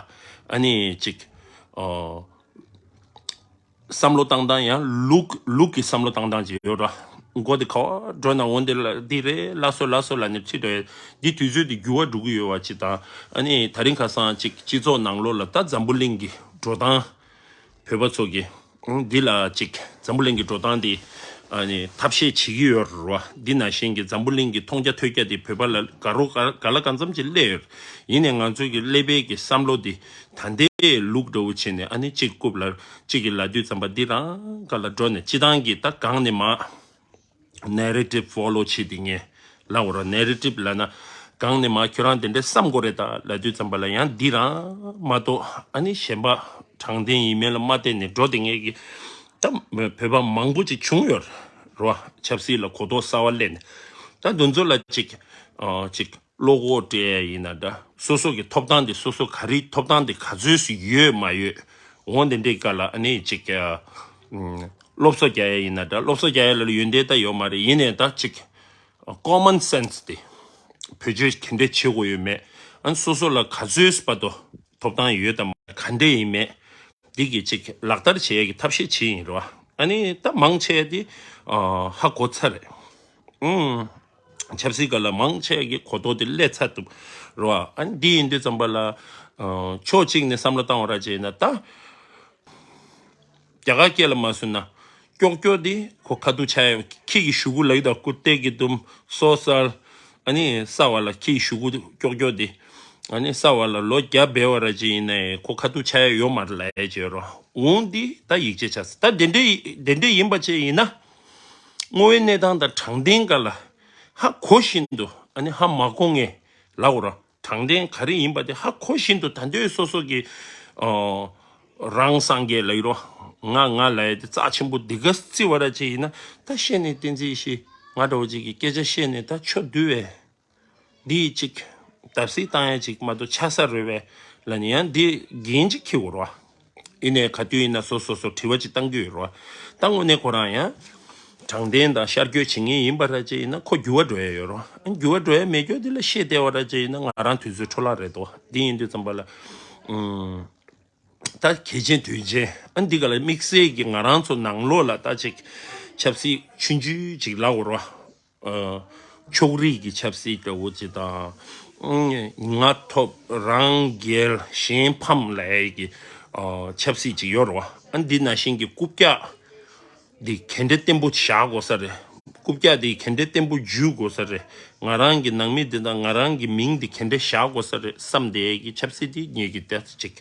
ཨ་ནི་ཅིག་ཨ། བསམ་བློ་བཏང་སྟངས་ཡང་ལུག་ལུག་གི་བསམ་བློ་བཏང་སྟངས་ཅིག་ཡོད་ར། མགོ་དེ་ག་བ་འགྲོ་ན་འོ་འདི་ལ་འདི་རེད་ལ་སོ་ལ་སོ་ལ་ནི་ཁྲིད་འགྲོ་ཡ། འདི་དུས་ཚོད་འདི་འགྱུར་བ་འགྲོ་གི་ཡོད་བ་ཅིག་དང་། ཨ་ནི་ད་རིང་ཁ་སང་ཅིག་སྤྱི་ཚོགས་ནང་ལོགས་ལ་ད་འཛམ་བུ་གླིང་གི་འགྲོ་སྟངས། བོད་པ་ཚོ་གི་འདི་ལ་ཅིག་འཛམ་བུ་གླིང་གི་འགྲོ་སྟངས་འདི་ཨ་ནི་ཐབས་ཤེས་བྱེད་ཀྱི་ཡོད་ར་བ། འདི་ནང་བཞིན་གྱི་འཛམ་བུ་གླིང་གི་མཐོང་རྒྱ་ཐོས་རྒྱ་འདི་བོད་པ་ལ་ག་རུ་ག་ག་ལ་གང་འཚམ་ཅིག་སླེབས་ཡོད། ཡིན་ནའི་ང་ཚོའི་གི་ཀླད་པའི་གི་བསམ་བློ་འདི་ད་ལྟའི་ལུགས་འདྲ་བོ་བྱས་ནས་ཨ་ནི་གཅིག་རྐུབ་ལ་གཅིག་གིས་ལབ་དུས་ཙམ་པ་འདི་རང་ག་ལ་འགྲོ་ནས་སྤྱི་བཏང་གི་ད་གང་ནས་མ་ནེ་རེ་ཊིབ་ཕོ་ལོ་བྱེད་དེ་ངས་ལབ་འོ་ར། ནེ་རེ་ཊིབ་ལབ་ན་གང་ནས་མ་ཁྱོད་རང་དེ་འདྲས་བསམ་དགོས་རེད་ད་ལབ་དུས་ཙམ་པ་ལ་ཡང་འདི་རང་མ་གཏོགས་ཨ་ནི་གཞན་པ་དྲང་བདེན་ཡིན་མིན་ལ་མ་བལྟས་ནས་འགྲོ་དེ་ངས་གི་ད་བོད་པ་མང་པོ་ཅིག་བྱུང་ཡོད་རེད་བ། ཆབ་སྲིད་ལ་གོ་རྟོགས་གསར་བ་སླེབས་ནས་ད་འདི་ཚོ་ལ་ཅིག་ཨ་ཅིག་བློ་ཁོག་སྤྲད་ཡ་ཡིན་ན་འདྲ། སོ་སོ་གི་ཐོབ་ཐང་དེ་སོ་སོ་ག་རེ་ཐོབ་ཐང་དེ་ག་ཚོད་སུ་ཡོད་མ་ཡོད། འོ་དེ་འདྲའི་སྐབས་ལ་ཨ་ནི་ཅིག་ཨ། ཨུམ། སློབ་གསོ་རྒྱག་ཡ་ཡིན་ན་འདྲ། སློབ་གསོ་རྒྱག་ཡ་ལ་ཡོན་ཏན་ད་ཡོད་མ་རེད། ཡིན་ནའི་ད་ཅིག་ཀོ་མན་སེན་སི་དེ་བེད་སྤྱོད་ག་འདྲས་བྱེད་དགོས་ཡོད་མེད། ཨ་ནི་སོ་སོ་ལ་ག་ཚོད་བར་དུ་ཐོབ་ཐང་ཡོད་དམ་ག་འདྲས་ཡིན་མེད། འདི་གི་ཅིག་ལག་བསྟར་བྱེད་ཡས་ཀྱི་ཐབས་ཤེས་བྱེད་ཡིན་རོ། ཨ་ནི་ད་མང་ཆེ་འདི་ཨ་ཧ་གོ་ཚར་རེད། ཨུམ། ཆབ་སྲིད་སྒང་ལ་མང་ཆེ་གི་གོ་རྟོགས་དེ་སླེབས་ཚར་འདུག་རོ། ཨ་ནི་འདི་ཡིན་དུས་ཙམ་པ་ལ་ཨ་ཕྱོགས་གཅིག་ནས་བསམ་བློ་བཏང་བ་ར་བྱས་ན་ད། རྒྱ་གར་སྐད་ལ་མ་བཟོས་ན། ཀྱོག་ཀྱོག་འདི་ཁོ་ཁ་ཐུག་ཆགས་ཡ། ཁྱི་གི་གཞུག་གུ་ལ་ཡི་དྭགས་ཀུ་ཏེ་གི་དུམ་སོ་སལ། ཨ་ནི་ས་བ་ལ་ཁྱི་གི་གཞུག་གུ་ཀྱོག་ཀྱོག་འདི། ཨ་ནི་ས་བ་ལ་ལོ་བརྒྱ་འབད་བ་ར་ཅིག་ཡིན་ནའི་ཁོ་ཁ་ཐུག་ཆགས་ཡ་ཡོད་མ་རེད་ལབ་ཡ་བྱས་རོ། འོང་འདི་ད་ཡིག་ཆ་ཆགས་ས་ད་དེ་འདྲའི་དེ་འདྲའི་ཡིན་པ་བྱས་ཡིན་ན། དངོས་ཡོད་གནས་སྟངས་དང་དྲང་བདེན་སྒང་ལ་ཧ་གོ་བཞིན་དུ་ཨ་ནི་ཧ་མ་གོ་ངེས་ལབ་དགོས་རོ། དྲང་བདེན་ག་རེ་ཡིན་པ་དེ་ཧ་གོ་བཞིན་དུ་ད་འདོད་སོ་སོ་གི་ཨོ། རང་སངས་རྒྱས་ལ་ཡི་རོ། ང་ང་ལ་ཡི་དེ་རྩ་ཆེན་པོ་འདི་ག་རྩི་བ་ར་ཅིག་ཡིན་ན་ད་བཤད་ནས་བསྟན་འཛིན་ཡེ་ཤེས་ང་འདྲ་བོ་ཅིག་གི་སྐད་ཆ་བཤད་ནས་ད་ཆོ་འདུལ་བས། འདི་ཅིག་བརྡབ་གསིག་བཏང་ཡ་ཅིག་མ་གཏོགས་ཆགས་ས་རེད་བས་ལ་ནི་ཡང་འདི་འགན་ཅིག་འཁྱེར་དགོས་རོ། ཡིན་ནའི་ག་དུས་ཡིན་ན་སོ་སོ་སོ་དྲི་བ་ཅིག་བཏང་རྒྱུ་ཡོད་རེད་བ། ད་དངོས་གནས་ཁོ་རང་ཡང་དྲང་བདེན་དང་ཤར་བསྐྱོད་བྱེད་མཁན་ཡིན་པ་ར་ཅིག་ཡིན་ན་ཁོ་འགྱུར་བ་འགྲོ་ཡ་ཡོད་རེད་བ། འགྱུར་བ་འགྲོ་ཡ་མེད་རྒྱུ་དེ་ལ་ཤེས་བདེ་བ་ར་ཅིག་ཡིན་ན་ང་རང་དུས་ཚོད་འཕྲོ་བརླག་རེད་དོ། འདི་ཡིན་དུས་ཙམ་པ་ལ། ཨུམ། ད་གལ་ཆེན་དོན་ཆེན་ཨ་འདི་ག་ལ་དམིགས་བསལ་གྱི་ང་རང་ཚོ་ནང་ལོགས་ལ་ད་ཅིག་ཆབ་སྲིད་ཆུང་ཆུང་ཅིག་ལབ་དགོས་རེད་བ། ཨ། ཕྱོགས་རིས་ཀྱི་ཆབ་སྲིད་འདྲ་བོ་ཅིག་དང་། ང་ཐོབ་རང་རྒྱལ་གཞན་ཕམ་ལབ་ཡས་ཀྱི་ཨ་ཆབ་སྲིད་ཅིག་ཡོད་རེད་བ། ཨ་འདི་ནང་བཞིན་གྱི་རྐུབ་བཀྱག་འདི་ག་འདྲ་བརྟན་པོ་བཞག་དགོས་ས་རེད། རྐུབ་བཀྱག་འདི་ག་འདྲ་བརྟན་པོ་འཇུས་དགོས་ས་རེད། ང་རང་གི་ནང་མི་འདི་དང་ང་རང་གི་མིང་འདི་ག་འདྲ་བཞག་དགོས་ས་རེད་བསམ་བསྡད་ཡས་ཀྱི་ཆབ་སྲིད་འདི་ངེད་ཀྱི་ལྟ་ཅིག་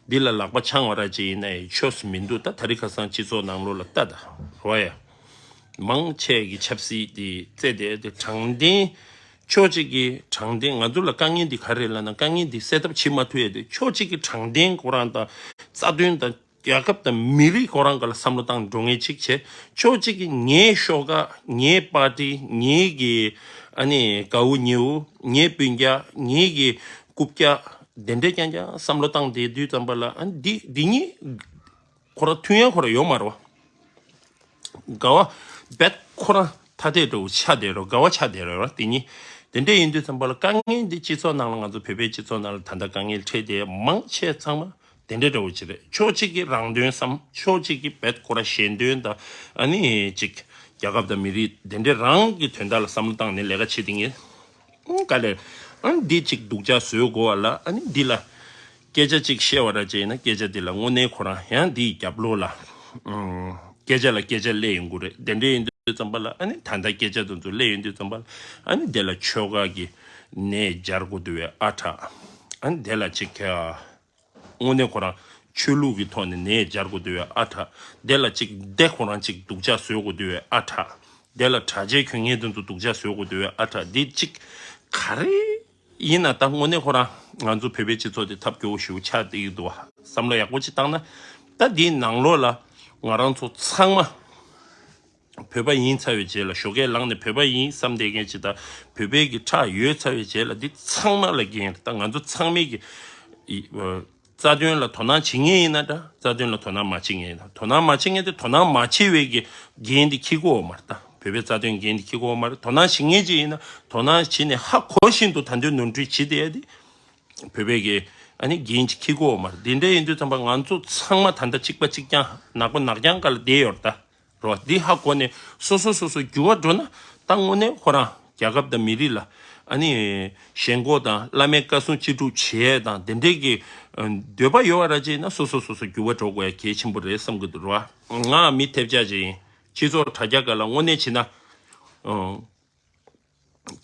འདི་ལ་ལག་པ་འཆང་བ་ར་ཅིག་ཡིན་ན་ཡང་ཆོས་སུ་མི་འདུག་ད་ད་རེས་ཁ་སང་སྤྱི་ཚོགས་ནང་ལོགས་ལ་ལྟ་ད་རོ་ཡ། མང་ཆེ་གི་ཆབ་སྲིད་དེ་རྩེ་དེ་དེ་དྲང་བདེན། ཕྱོགས་གཅིག་གི་དྲང་བདེན་ང་ཚོ་ལ་དཀའ་ངལ་འདི་ག་རེ་ལབ་ན་དཀའ་ངལ་འདི་སེལ་ཐབས་བྱེད་མ་ཐུབ་ཡ་དེ་ཕྱོགས་གཅིག་གི་དྲང་བདེན་ཁོ་རང་དང་རྩ་དོན་དང་རྒྱལ་ཁབ་དང་མི་རིགས་ཁོ་རང་ག་ལ་བསམ་བློ་བཏང་འགྲོ་ངེས་གཅིག་བྱས། ཕྱོགས་གཅིག་གི་ངའི་ཤོག་ཁག་ངའི་པར་ཏི་ངའི་གི་ཨ་ནི་དགའ་བོ་ཉེ་བོ་ངའི་སྤུན་ཀྱག་ངའི་གི་རྐུབ་བཀྱག་དེ་འདྲས་རྐྱང་རྐྱང་བསམ་བློ་བཏང་བསྡད་དུས་ཙམ་པ་ལ་ཨ་ནི་འདི་འདི་གཉིས། ཁོ་ར་མཐུན་ཡ་ཁོ་ར་ཡོད་མ་རེད་བ། དགའ་བ་རྦད་ཁོ་ར་ཐ་དད་འདྲ་བོ་ཆགས་བསྡད་རེད། དགའ་བ་ཆགས་བསྡད་རེད་བ། དེ་གཉིས་དེ་འདྲ་ཡིན་དུས་ཙམ་པ་ལ་དཀའ་ངལ་འདི་སྤྱི་ཚོགས་ནང་ལ་ང་ཚོ་བོད་པའི་སྤྱི་ཚོགས་ནང་ལ་ད་ལྟ་དཀའ་ངལ་འཕྲད་དེ་མང་ཆེ་ཚང་མ་དེ་འདྲ་འདྲ་བོ་ཅིག་རེད། ཕྱོགས་གཅིག་གིས་རང་དོན་བསམ། ཕྱོགས་གཅིག་གིས་རྦད་ཁོ་ར་གཞན་དོན་དང་ཨ་ནི་ཅིག་རྒྱལ་ཁབ་དང་མི་རིགས་དེ་འདྲ་རང་གི་དོན་དག་ལ་བསམ་བློ་བཏང་ནས་ལས་ཀ་བྱེད་དེ་ངས། ཨང་། དཀའ་ལས། ཨ་ནི་འདི་གཅིག་སྡུག་ཅག་བཟོས་དགོས་བ་ལ་ཨ་ནི་འདི་ལ། སྐད་ཆ་གཅིག་བཤད་བ་ར་བྱས་ན་སྐད་ཆ་འདི་ལ་དངོས་གནས་ཁོ་རང་ཡང་འདིའི་རྒྱབ་ལོགས་ལ། ཨང་། སྐད་ཆ་ལ་སྐད་ཆ་སླེབས་ཡོང་གི་རེད། དེ་འདྲ་ཡིན་དུས་ཙམ་པ་ལ་ཨ་ནི་ད་ལྟ་སྐད་ཆ་དེ་ཚོ་སླེབས་ཡོང་དུས་ཙམ་པ་ལ་ཨ་ནི་དེ་ལ་ཆོལ་ཁ་གི་ནད་སྦྱར་དགོས་འདུག་བས་ཨ་དྲག་ཨ་ནི་དེ་ལ་གཅིག་ག་དངོས་གནས་ཁོ་རང་ཆོས་ལུགས་ཀྱི་ཐོག་ནས་ནད་སྦྱར་དགོས་འདུག་བས་ཨ་དྲག་དེ་ལ་གཅིག་དེ་ཁོ་རང་གཅིག་སྡུག་ཅག་བཟོ་དགོས་འདུག་བས་ཨ་དྲག་དེ་ལ་གྲྭ་ཆས་གྱོན་མཁན་དེ་ཚོ་སྡུག་ཅག་བཟོ་དགོས་འདུག་བས་ཨ་དྲག་འདི་གཅིག་ག་རེ་ཡིན་ན་ད་དངོས་གནས་ཁོ་རང་ང་ཚོ་བོད་པའི་སྤྱི་ཚོགས་དེ་ཐབས་སྐྱོ་བོ་ཞེ་པོ་ཆགས་བསྡད་ཀྱི་འདུག་བ། བསམ་བློ་ཡག་པོ་ཅིག་བཏང་ན་ད་འདིའི་ནང་ལོགས་ལ་ང་རང་ཚོ་ཚང་མ། བོད་པ་ཡིན་ཚར་བའི་རྗེས་ལ་ཞོགས་ཀས་ལངས་ནས་བོད་པ་ཡིན་བསམ་བསྡད་མཁན་ཅིག་དང་བོད་པའི་གི་ཁྲག་ཡོད་ཚར་བའི་རྗེས་ལ་འདི་ཚང་མ་ལ་འགན་རེད། ད་ང་ཚོ་ཚང་མས་གི་ཨི་ཨ་རྩ་དོན་ལ་དོ་སྣང་བྱེད་མཁན་ཡིན་ན་འདྲ། རྩ་དོན་ལ་དོ་སྣང་མ་བྱེད་མཁན་ཡིན་ན་དོ་སྣང་མ་བྱེད་མཁན་དེ་དོ་སྣང་མ་བྱེད་པའི་གི་འགན་འདི་འཁྱེར་དགོས་བ་མ་རེད། ད་བོད་པའི་རྩ་དོན་འགན་འདི་འཁྱེར་དགོས་བ་མ་རེད། དོ་སྣང་བྱེད་མཁན་ཅིག་ཡིན་ན་དོ་སྣང་བྱེད་ནས་ཧ་གོ་བཞིན་དུ་ད་འདོད་ནོར་འཁྲུལ་བྱེད་བསྡད་ཡ་དེ་བོད་པའི་གི་ཨ་ནི་འགན་ཅིག་འཁྱེར་དགོས་བ་མ་རེད། དེ་འདྲ་ཡིན་དུས་ཙམ་པ་ང་ཚོ་ཚང་མ་ད་ལྟ་གཅིག་པ་གཅིག་རྐྱང་ནག་པོ་ནག་རྐྱང་སྒང་ལ་བསྡད་ཡོད་རེད་ད། རོ། འདི་ཧ་གོ་ནས་སོ་སོ་སོ་སོ་འགྱུར་བ་འགྲོ་ན་ད་དངོས་གནས་ཁོ་རང་རྒྱལ་ཁབ་དང་མི་རིགས་ལ་ཨ་ནི་ཞེན་ཁོག་དང་བླ་མའི་བཀའ་གསུང་ཅི་སྒྲུབ་བྱེད་དང་དེ་འདྲས་ཀྱི་འདོད་པ་ཡོད་པ་ར་བྱས་ན་སོ་སོ་སོ་སོ་འགྱུར་བ་འགྲོ་དགོས་ཡ་གལ་ཆེན་པོ་རེད་བསམ་གི་འདུག་རོ། ང་མི་ཐེབས་ཆག་ཅིག་ཡིན། སྤྱི་ཚོགས་དྲ་རྒྱ་སྒང་ལ་དངོས་གནས་བྱས་ན།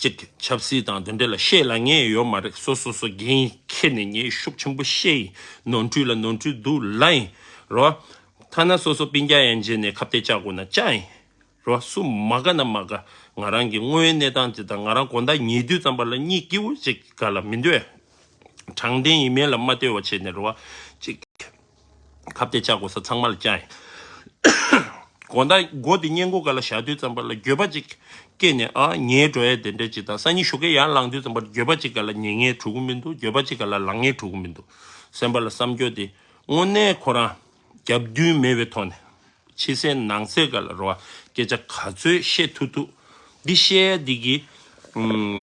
གཅིག་ཆབ་སྲིད་དང་དེ་འདྲ་ལ་བཤད་ལ་ངེས་ཡོད་མ་རེད། སོ་སོ་སོ་འགན་འཁྱེར་ནས་ངས་ཤུགས་ཆེན་པོ་བཤད་ཡིན། ནོར་འཁྲུལ་ལ་ནོར་འཁྲུལ་འདུག་ལབ་ཡིན། རོ། ཐ་ན་སོ་སོ་སྤུན་ཀྱག་ཡན་ཆད་ནས་ཁ་གཏད་བཅག་དགོས་ན་བཅག་ཡིན། རོ། སུ་མ་དགའ་ན་མ་དགའ། ང་རང་གི་དངོས་ཡོད་གནས་སྟངས་དེ་དང་ང་རང་དགོང་དག་ཉལ་དུས་ཙམ་པ་ལ་གཉིད་སྐྱིད་པོ་ཅིག་ག་ལ་མི་འདོད། དྲང་བདེན་ཡིན་མིན་ལ་མ་ལྟོས་པ་བྱས་ནས་རོ། ཅིག་ཁ་གཏད་བཅག་དགོས་ས་ཚང་མ་ལ་བཅག་ཡིན། དགོང་དག་མགོ་དེ་སྔས་མགོ་སྒང་ལ་བཞག་དུས་ཙམ་པ་ལ་འགྱོད་པ་ཅིག་སྐྱེས་ནས་ཨ་ཉལ་འགྲོ་ཡ་དེ་འདྲ་ཅིག་དང་སང་ཉིན་ཞོགས་ཀས་ཡར་ལངས་དུས་ཙམ་པ་འགྱོད་པ་ཅིག་སྒང་ལ་ཉལ་ངེས་འགྲོ་གི་མི་འདུག་འགྱོད་པ་ཅིག་སྒང་ལ་ལངས་ངེས་འགྲོ་གི་མི་འདུག་སེམས་པ་ལ་བསམ་སྐྱོ་དེ་དངོས་གནས་ཁོ་རང་རྒྱབ་མདུན་མེད་པའི་ཐོག་ནས་ཕྱི་གསལ་ནང་གསལ་སྒང་ལ་རོ། སྐད་ཆ་ག་ཚོད་བཤད་ཐུབ་ཐུབ་འདི་བཤད་ཡ་འདི་གི་ཨུམ།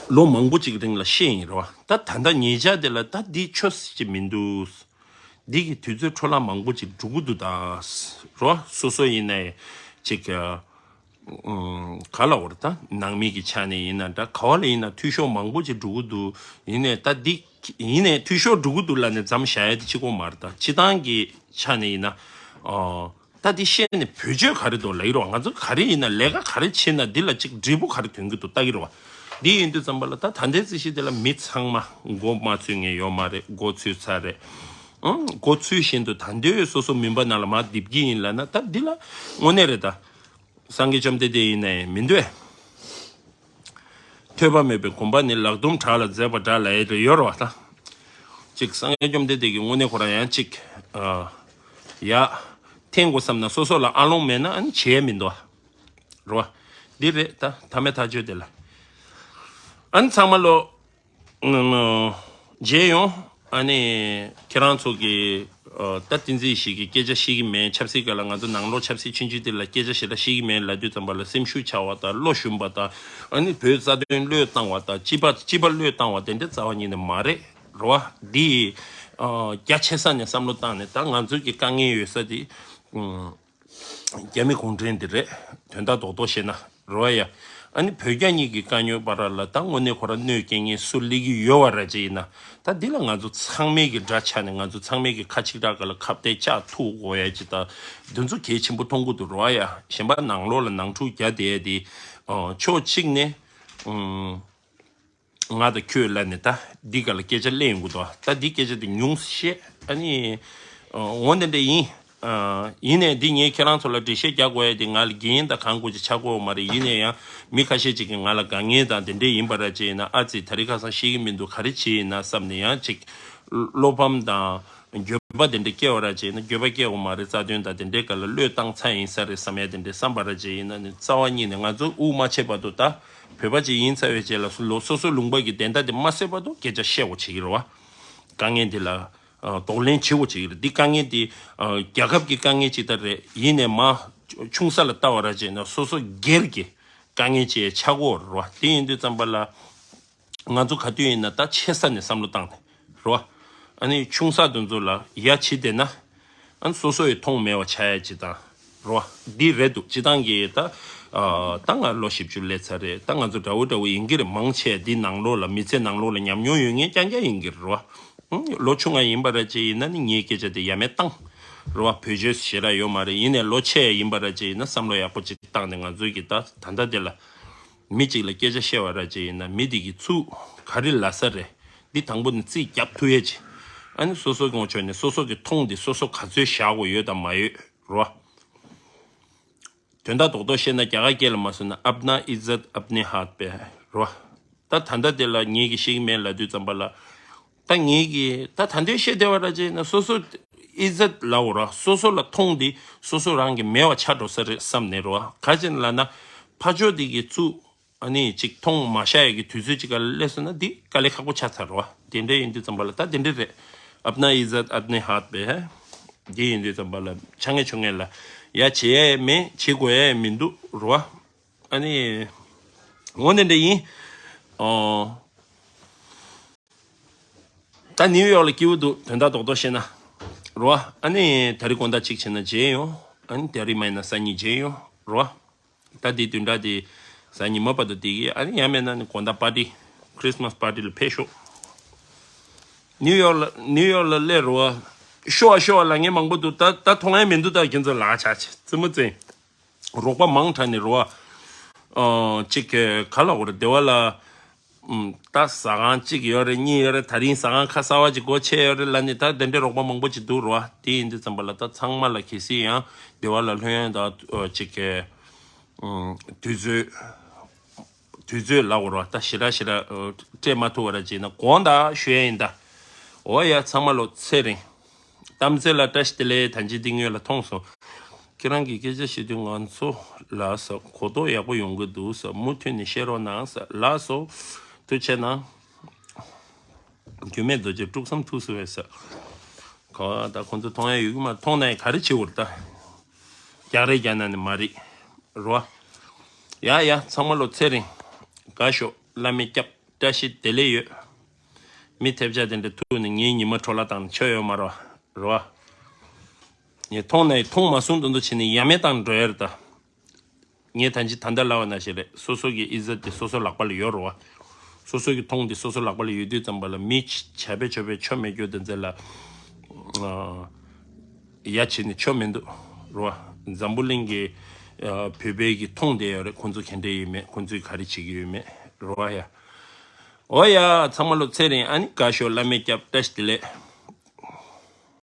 ལོ་མང་པོ་ཅིག་རིང་ལ་བཤད་ཡིན་རོ། ད་ད་ལྟ་ཉེ་ཆར་དེ་ལ་ད་འདི་ཆོས་སྲིད་ཅིག་མི་འདུག་འདི་གི་དུས་ཚོད་འཕྲོ་བརླག་མང་པོ་ཅིག་འགྲོ་གི་འདུག་ད་རོ། སོ་སོ་ཡིན་ནའི་ཅིག་ཨ། ཨུམ། ག་ལ་འོར་ད་ནང་མི་གི་ཆ་ནས་ཡིན་ན་འདྲ་ག་བ་ལ་ཡིན་ན་འཐུས་ཤོར་མང་པོ་ཅིག་འགྲོ་གི་འདུག་ཡིན་ནའི་ད་འདི་ཡིན་ནའི་འཐུས་ཤོར་འགྲོ་གི་འདུག་ལབ་ནས་མཚམས་བཞག་ཡ་དེ་གཅིག་པོ་མ་རེད། ད་སྤྱི་བཏང་གི་ཆ་ནས་ཡིན་ན་ཨ། ད་འདི་བཤད་ནས་བེད་སྤྱོད་ག་རེ་འདུག་ལབ་ཀྱི་རེད་བ། ང་ཚོ་ག་རེ་ཡིན་ན་ལས་ཀ་ག་རེ་བྱེད་ན་འདི་ལ་ཅིག་འབྲས་བུ་ག་རེ་ཐོན་གྱི་འདུག་ལྟ་གི་རེད་བ། འདི་ཡིན་དུས་ཙམ་པ་ལ་ད་ད་ལྟའི་རྩིས་གཞི་འདི་ལ་མི་ཚང་མ་མགོ་མ་ཚོས་མཁན་ཡོད་མ་རེད། མགོ་ཚོས་ཚར་རེད། ཨང་། མགོ་ཚོས་བཞིན་དུ་ད་འདོད་སོ་སོ་མུན་པ་ནང་ལ་མར་རྡིབ་ཀྱི་ཡིན་ལབ་ན་ད་འདི་ལ་དངོས་གནས་རེད་ད། སངས་རྒྱས་བཅོམ་ལྡན་འདས་ཡིན་ནའི་མི་འདོད། ཐོས་པ་མེད་པའི་གོམ་པ་ནི་ལག་རྡུམ་བྲག་ལ་འཛེགས་པ་འདྲ་ལབ་ཡ་དེ་ཡོད་རེད་བ་ད། ཅིག་སངས་རྒྱས་བཅོམ་ལྡན་འདས་ཀྱི་དངོས་གནས་ཁོ་རང་ཡང་ཅིག་ཨ། ཡ། འཐེན་དགོས་བསམ་ན་སོ་སོ་ལ་ཨ་ལོང་མེད་ན་ཨ་ནི་བྱེད་ཡ་མི་འདུག་བ། རེད་བ། འདི་རེད་ད་མཐའ་མའི་ཐག་གཅོད་དེ་ལ། ཨ་ནི་ཚང་མ་ལོ། མཇལ་ཡོང་། ཨ་ནི་ཁྱེད་རང་ཚོ་གི་ ཨ་ད་བསྟན་འཛིན་ཞིག་གིས་སྐད་ཆ་བཤད་ཀྱི་མེད། ཆབ་སྲིད་སྐོར་ལ་ང་ཚོ་ནང་ལོགས་ཆབ་སྲིད་ཆུང་ཆུང་དེ་ལ་སྐད་ཆ་ཞེ་དྲག་བཤད་ཀྱི་མེད་ལབ་དུས་ཙམ་པ་ལ་སེམས་ཤུགས་ཆག་པ་དང་བློ་ཞུམ་པ་དང་། ཨ་ནི་བོད་རྩ་དོན་བློས་བཏང་བ་དང་། སྤྱི་པ་སྤྱི་པ་བློས་བཏང་བ་དེ་འདྲ་རྩ་བ་ཉིད་ནས་མ་རེད། རེད་བ། འདི་ཨ་རྒྱ་ཆེ་ས་ནས་བསམ་བློ་བཏང་ནས། ད་ང་ཚོའི་གི་དཀའ་ངལ་ཡོད་ས་དེ་ཨ་རྒྱ་མི་གུང་ཁྲན་དེ་རེད། དོན་དག་རྡོག་རྡོག་བཤད་ན། རེད་བ་ཡ། ཨ་ནི་བོད་རྒྱ་གཉིས་ཀྱི་དཀའ་རྙོག་བར་ལ་ད་དངོས་གནས་ཁོ་རང་གནོད་སྐྱེལ་མཁན་སུ་སླེབས་ཀྱི་ཡོད་པ་ར་ཅིག་ཡིན་ན། ད་འདི་ལ་ང་ཚོ་ཚང་མས་ཀྱི་དགྲ་ཆགས་ནས། ང་ཚོ་ཚང་མས་ཀྱི་ཁ་གཅིག་གྲགས་སྒང་ལ་ཁ་གཏད་བཅག་ཐུབ་དགོས་ཡ་ཅིག་ད་འདི་ཚོ་གལ་ཆེན་པོ་མཐོང་གི་འདུག། རེད་བ་ཡ། གཞན་པ་ནང་ལོགས་ལ་ནང་འཁྲུག་རྒྱག་བསྡད་ཡ་དེ་ཨ་ཕྱོགས་གཅིག་ནས་ཨ་ང་དང་ཁྱོད་ལབ་ནས་ད་འདི་སྒང་ལ་སྐད་ཆ་གླེང་ཡོང་གི་འདུག། ད་འདི་སྐད་ཆ་དེ་ཉུང་ཙམ་བཤད། ཨ་ནི་ཨ་འོ་འདི་འདྲ་ཡིན། ཨ་ཡིན་ནའི་འདི་ངས་ཁྱེད་རང་ཚོ་ལ་འགྲེལ་བཤད་རྒྱག་དགོས་ཡ་དེ། ང་ལ་འགན་དང་གང་དགོས་ཅིག་ཆགས་ཀྱི་ཡོད་མ་རེད། ཡིན་ནའི་ཡང་མི་ཁ་ཤས་ཅིག་གིས་ང་ལ་དཀའ་ངལ་དང་དེ་འདྲས་ཡིན་པ་ར་ཅིག་ཡིན་ན། ཨ་ཙི་དེ་རིང་ཁ་སང་ཤེས་ཀྱི་མི་འདུག། ག་རེ་བྱས་ཡིན་ན་བསམ་ནས། ཡང་ཅིག་བློ་ཕམ་དང་འགྱོད་པ་དེ་འདྲས་སྐྱེ་བ་ར་ཅིག་ཡིན་ན། འགྱོད་པ་སྐྱེ་དགོས་མ་རེད། རྩ་དོན་དང་དེ་འདྲས་སྒང་ལ་བློས་བཏང་ཚར་ཡིན་ས་རེད་བསམ་ཡ་དེ་འདྲས་བསམ་པ་ར་ཅིག་ཡིན་ན་ནི། རྩ་བ་ཉིད་ནས་ང་ཚོ་དབུགས་མ་ཆད་བར་དུ། ད་བོད་པ་ཅིག་ཡིན་ཚར་བའི་རྗེས་ལ་སོ་སོ་ལུང་པ་གི་བདེན་མཐའ་དེ་མ་གསལ་བར་དུ་སྐད་ཆ་བཤད་དགོས་བྱེད་ཀྱི་རེད་བ། དཀའ་ངལ་འདི་ལ་ཨ་གདོང་ལེན་བྱེད་དགོས་བྱེད་ཀྱི་རེད། འདི་དཀའ་ངལ་འདི་ཨ་རྒྱལ་ཁབ་ཀྱི་དཀའ་ངལ་ཅིག་ད་རེད། ཡིན་ནའི་མར་ཆུང་ས་ལ་ལྟ་བ་ར་བྱས་ན་སོ་སོ་སྒེར་གྱི་དཀའ་ངལ་ཅིག་ཆགས་ཀྱི་ཡོད་རེད་བ། དེ་ཡིན་དུས་ཙམ་པ་ལ་ང་ཚོ་ག་དུས་ཡིན་ན་ད་ཆེ་ས་ནས་བསམ་བློ་བཏང་ནས་རེད་བ། ཨ་ནི་ཆུང་ས་དེ་ཚོ་ལ་ཡ་བྱེད་བསྡད་ན། ཨ་ནི་སོ་སོ་ཡི་མཐོང་མེད་པ་ཆགས་ཡ་ཅིག་དང་། རེད་བ། འདི་རེད་འདུག། སྤྱིར་བཏང་གི་ད་ཨ་ད་ང་ལོ་བཞི་བཅུ་སླེབས་ཚར་རེད། ད་ང་ཚོ་འདྲ་བོ་འདྲ་བོ་ཡིན་གྱི་རེད། མང་ཆེ་འདི་ནང་ལོགས་ལ། མི་ཚེ་ནང་ལོགས་ལ་ཉམས་མྱོང་ཡོད་མཁན་རྐྱང་རྐྱང་ཡིན་གྱི་རེད་བ། ཨང་། ལོ་ཆུང་ང་ཡིན་པ་ར་ཅིག་ཡིན་ན་ནི་ངའི་སྐད་ཆ་དེ་ཡ་མེད་བཏང་། རེད་བ། བེད་སྤྱོད་ཞེ་དྲག་ཡོད་མ་རེད། ཡིན་ནའི་ལོ་ཆེ་ཡིན་པ་ར་ཅིག་ཡིན་ན་བསམ་བློ་ཡག་པོ་ཅིག་བཏང་ནས། ང་ཚོའི་གི་ད་ད་ལྟ་དེ་ལ་མི་གཅིག་ལ་སྐད་ཆ་བཤད་པ་ར་ཅིག་ཡིན་ན། མི་དེ་གི་ཚུགས་ག་རེ་ལབ་ས་རེད། འདི་དང་པོ་ནས་རྩིས་རྒྱབ་ཐུབ་ཡས་ཅིག། ཨ་ནི་སོ་སོ་གི་ངོས་ཕྱོགས་ནས་སོ་སོ་གི་མཐོང་དེ་སོ་སོ་ག་ཚོད་བཞག་དགོས་ཡོད་དང་མ་ཡོད་རེད་བ། དོན་དག་རྡོག་རྡོག་བཤད་ན། རྒྱ་གར་སྐད་ལ་མ་སོང་ན། اپنا عزت اپنے ہاتھ پہ ہے། རེད་བ། ད་ད་ལྟ་དེ་ལ་ངེད་ཀྱིས་ཤེས་ཀྱི་མེད་ལབ་དུས་ཙམ་པ་ལ། ད་ངེད་ཀྱིས་ད་ད་ལྟའི་བཤད་བདེ་བ་ར་ཅིག་ཡིན་ན་སོ་སོ་ཨི་ཛད་ལབ་དགོས་རེད་བ། སོ་སོ་ལ་མཐོང་དེ་སོ་སོ་རང་གི་མེད་པ་ཆགས་འགྲོ་ས་རེད་བསམ་ནས་རེད་བ། ག་ཅི་ལབ་ན་ཕར་ཕྱོགས་དེ་གི་ཚུགས་ཨ་ནི་ཅིག་མཐོང་མ་ཤར་ཡས་ཀྱི་དུས་ཚོད་ཅིག་ག་ལ་སླེབས་སོང་ན་འདི་དཀའ་ལས་ཁག་པོ་ཆགས་ཚར་རེད་བ། དེ་འདྲ་ཡིན་དུས་ཙམ་པ་ལ་ད་དེ་འདྲ་རེད། اپنا عزت اپنے ہاتھ پہ ہے། འདི་ཡིན་དུས་ཙམ་པ་ལ་ཆ་ངེས་ཆུང་ངེས་ལ་ཡ་བྱེད་ཡས་མེད། བྱེད་དགོས་ཡས་མི་འདུག་རེད་བ། ཨ་ནི་འོ་འདི་འདྲ་ཡིན། ཨོ། ད་ནིའུ་ཡོག་ལ་སྐྱིད་པོ་འདུག། དོན་དག་རྡོག་རྡོག་བཤད་ན། རེད་བ། ཨ་ནི་ད་རིང་དགོང་དག་གཅིག་བྱས་ན་མཇལ་ཡོང་། ཨ་ནི་ད་རིང་མ་ཡིན་ན་སང་ཉིན་མཇལ་ཡོང་། རེད་བ། ད་འདི་བདུན་ཕྲག་འདི་གཟའ་ཉི་མ་བར་དུ་བསྡད་ཀྱི། ཨ་ནི་ཡང་མེད་ན་ནི་དགོང་དག་པར་ཊི། ཁྲིས་མས་པར་ཊི་ལ་ཕེབས་ཤོག། ནིའུ་ཡོག་ལ་ནིའུ་ཡོག་ལ་སླེབས་རེད་བ། ཤོ་བ་ཤོ་བ་ལབ་མཁན་མང་པོ་འདུག། ད་ད་མཐོང་ཡས་མི་འདུག། ད་ཁྱེད་ཚོ་ལག་ཆ་ཆེ་རྩེད་མོ་རྩེ། རོགས་པ་མང་དྲགས་ནས་རེད་བ། ཨ་ཅིག་ག་ལབ་དགོས་རེད། སྡེ་བ་ལ་ཨམ་ད་ཟ་ཁང་གཅིག་ཡོད་རེད། གཉིས་ཡོད་རེད། ད་རིང་ཟ་ཁང་ཁ་གསར་པ་ཅིག་སྒོ་ཕྱེ་ཡོད་རེད་ལབ་ནས། ད་དེ་འདྲའི་རོགས་པ་མང་པོ་ཅིག་འདུག་རེད་བ། དེ་ཡིན་དུས་ཙམ་པ་ལ་ད་ཚང་མ་ལ་གལ་སྲིད་ཡང་སྡེ་བ་ལ་ལྷོད་ཡོང་ད་ཨ་ཅིག་ག་ཨམ་དུས་ཚོད་དུས་ཚོད་ལབ་དགོས་རེད་བ། ད་ཞེ་དྲག་ཞེ་དྲག་ཨ་སྤྲད་མ་ཐུབ་པ་ར་ཅིག་ཡིན་ན་དགོངས་དག་ཞུ་ཡ་ཡིན་ད། འོ་ཡ། ཚང་མ་ལོ་ཚེ་རིང་། གཏམ་ཚེ་ལ་བཀྲ་ཤིས་བདེ་ལེགས། ད་ཅི་འདི་སྔོན་ལ་མཐོང་སོང་། ཁྱེད་རང་གིས་སྐད་ཆ་བཤད་དུས་ང་ཚོ་ལ་ས་གོ་རྟོགས་ཡག་པོ་ཡོང་གི་འདུག་ས། མུ་མཐུད་ནས་བཤད་རོགས་གནང་ས། ལགས་སོ། ཐུགས་རྗེ་གནང་། རྒྱུད་སྨད་རྡོ་རྗེ་དཀྲུགས་མཚམས་ཐུགས་སུ་བས་ས། ག་ད་ཁོང་ཚོ་མཐོང་ཡ་ཡོད་གི་མ། མཐོང་ན་ཡང་ག་རེ་བྱེད་འོར་ད། རྒྱག་རེས་རྒྱག་ན་ནི་མ་རེད། རོ། ཡ་ཡ། ཚང་མ་ལོ་ཚེ་རིང་། དགའ་ཤོག། བླ་མའི་སྐྱབས། བཀྲ་ཤིས་བདེ་ལེགས་ཡོད། མི་ཐེབས་ཆག་དེ་འདྲ་ཐུག་ནས་ངའི་ཉི་མ་འཕྲོ་བརླག་བཏང་ནས་ཆོ་ཡོད་མ་རོ། རོ། ངས་མཐོང་ནས་མཐོང་མ་སོང་དོན་དུ་བྱས་ནས་ཡ་མེད་བཏང་འགྲོ་ཡ་རེད་ད། ངས་ད་ཅི་ད་ལྟ་ལབ་པ་ནང་བཞིན་རེད། སོ་སོ་གི་ཨི་ཛད་དེ་སོ་སོ་ལག་པ་ལ་ཡོད་རོ་བ། སོ་སོ་གི་མཐོང་དེ་སོ་སོ་ལག་པ་ལ་ཡོད་དུས་ཙམ་པ་ལ་མི་བྱ་བའི་ཆོ་བའི་ཆོ་མེད་རྒྱུ་དེ་ཚོ་ལ་ཡ་བྱས་ནས་ཆོ་མི་འདུག་རོ་བ། འཛམ་བུ་གླིང་གི་བོད་པའི་གི་མཐོང་དེ་ཡོད་རེད། ཁོང་ཚོ་ག་འདྲ་ཡོད་མེད། ཁོང་ཚོས་ག་རེ་བྱེད་ཀྱི་ཡོད་མེད་རོ་བ་ཡ། འོ་ཡ། ཚང་མ་ལོ་ཚེ་རིང་། ཨ་ནི་དགའ་ཤོག། བླ་མའི་སྐྱབས། བཀྲ་ཤིས་བདེ་ལེགས།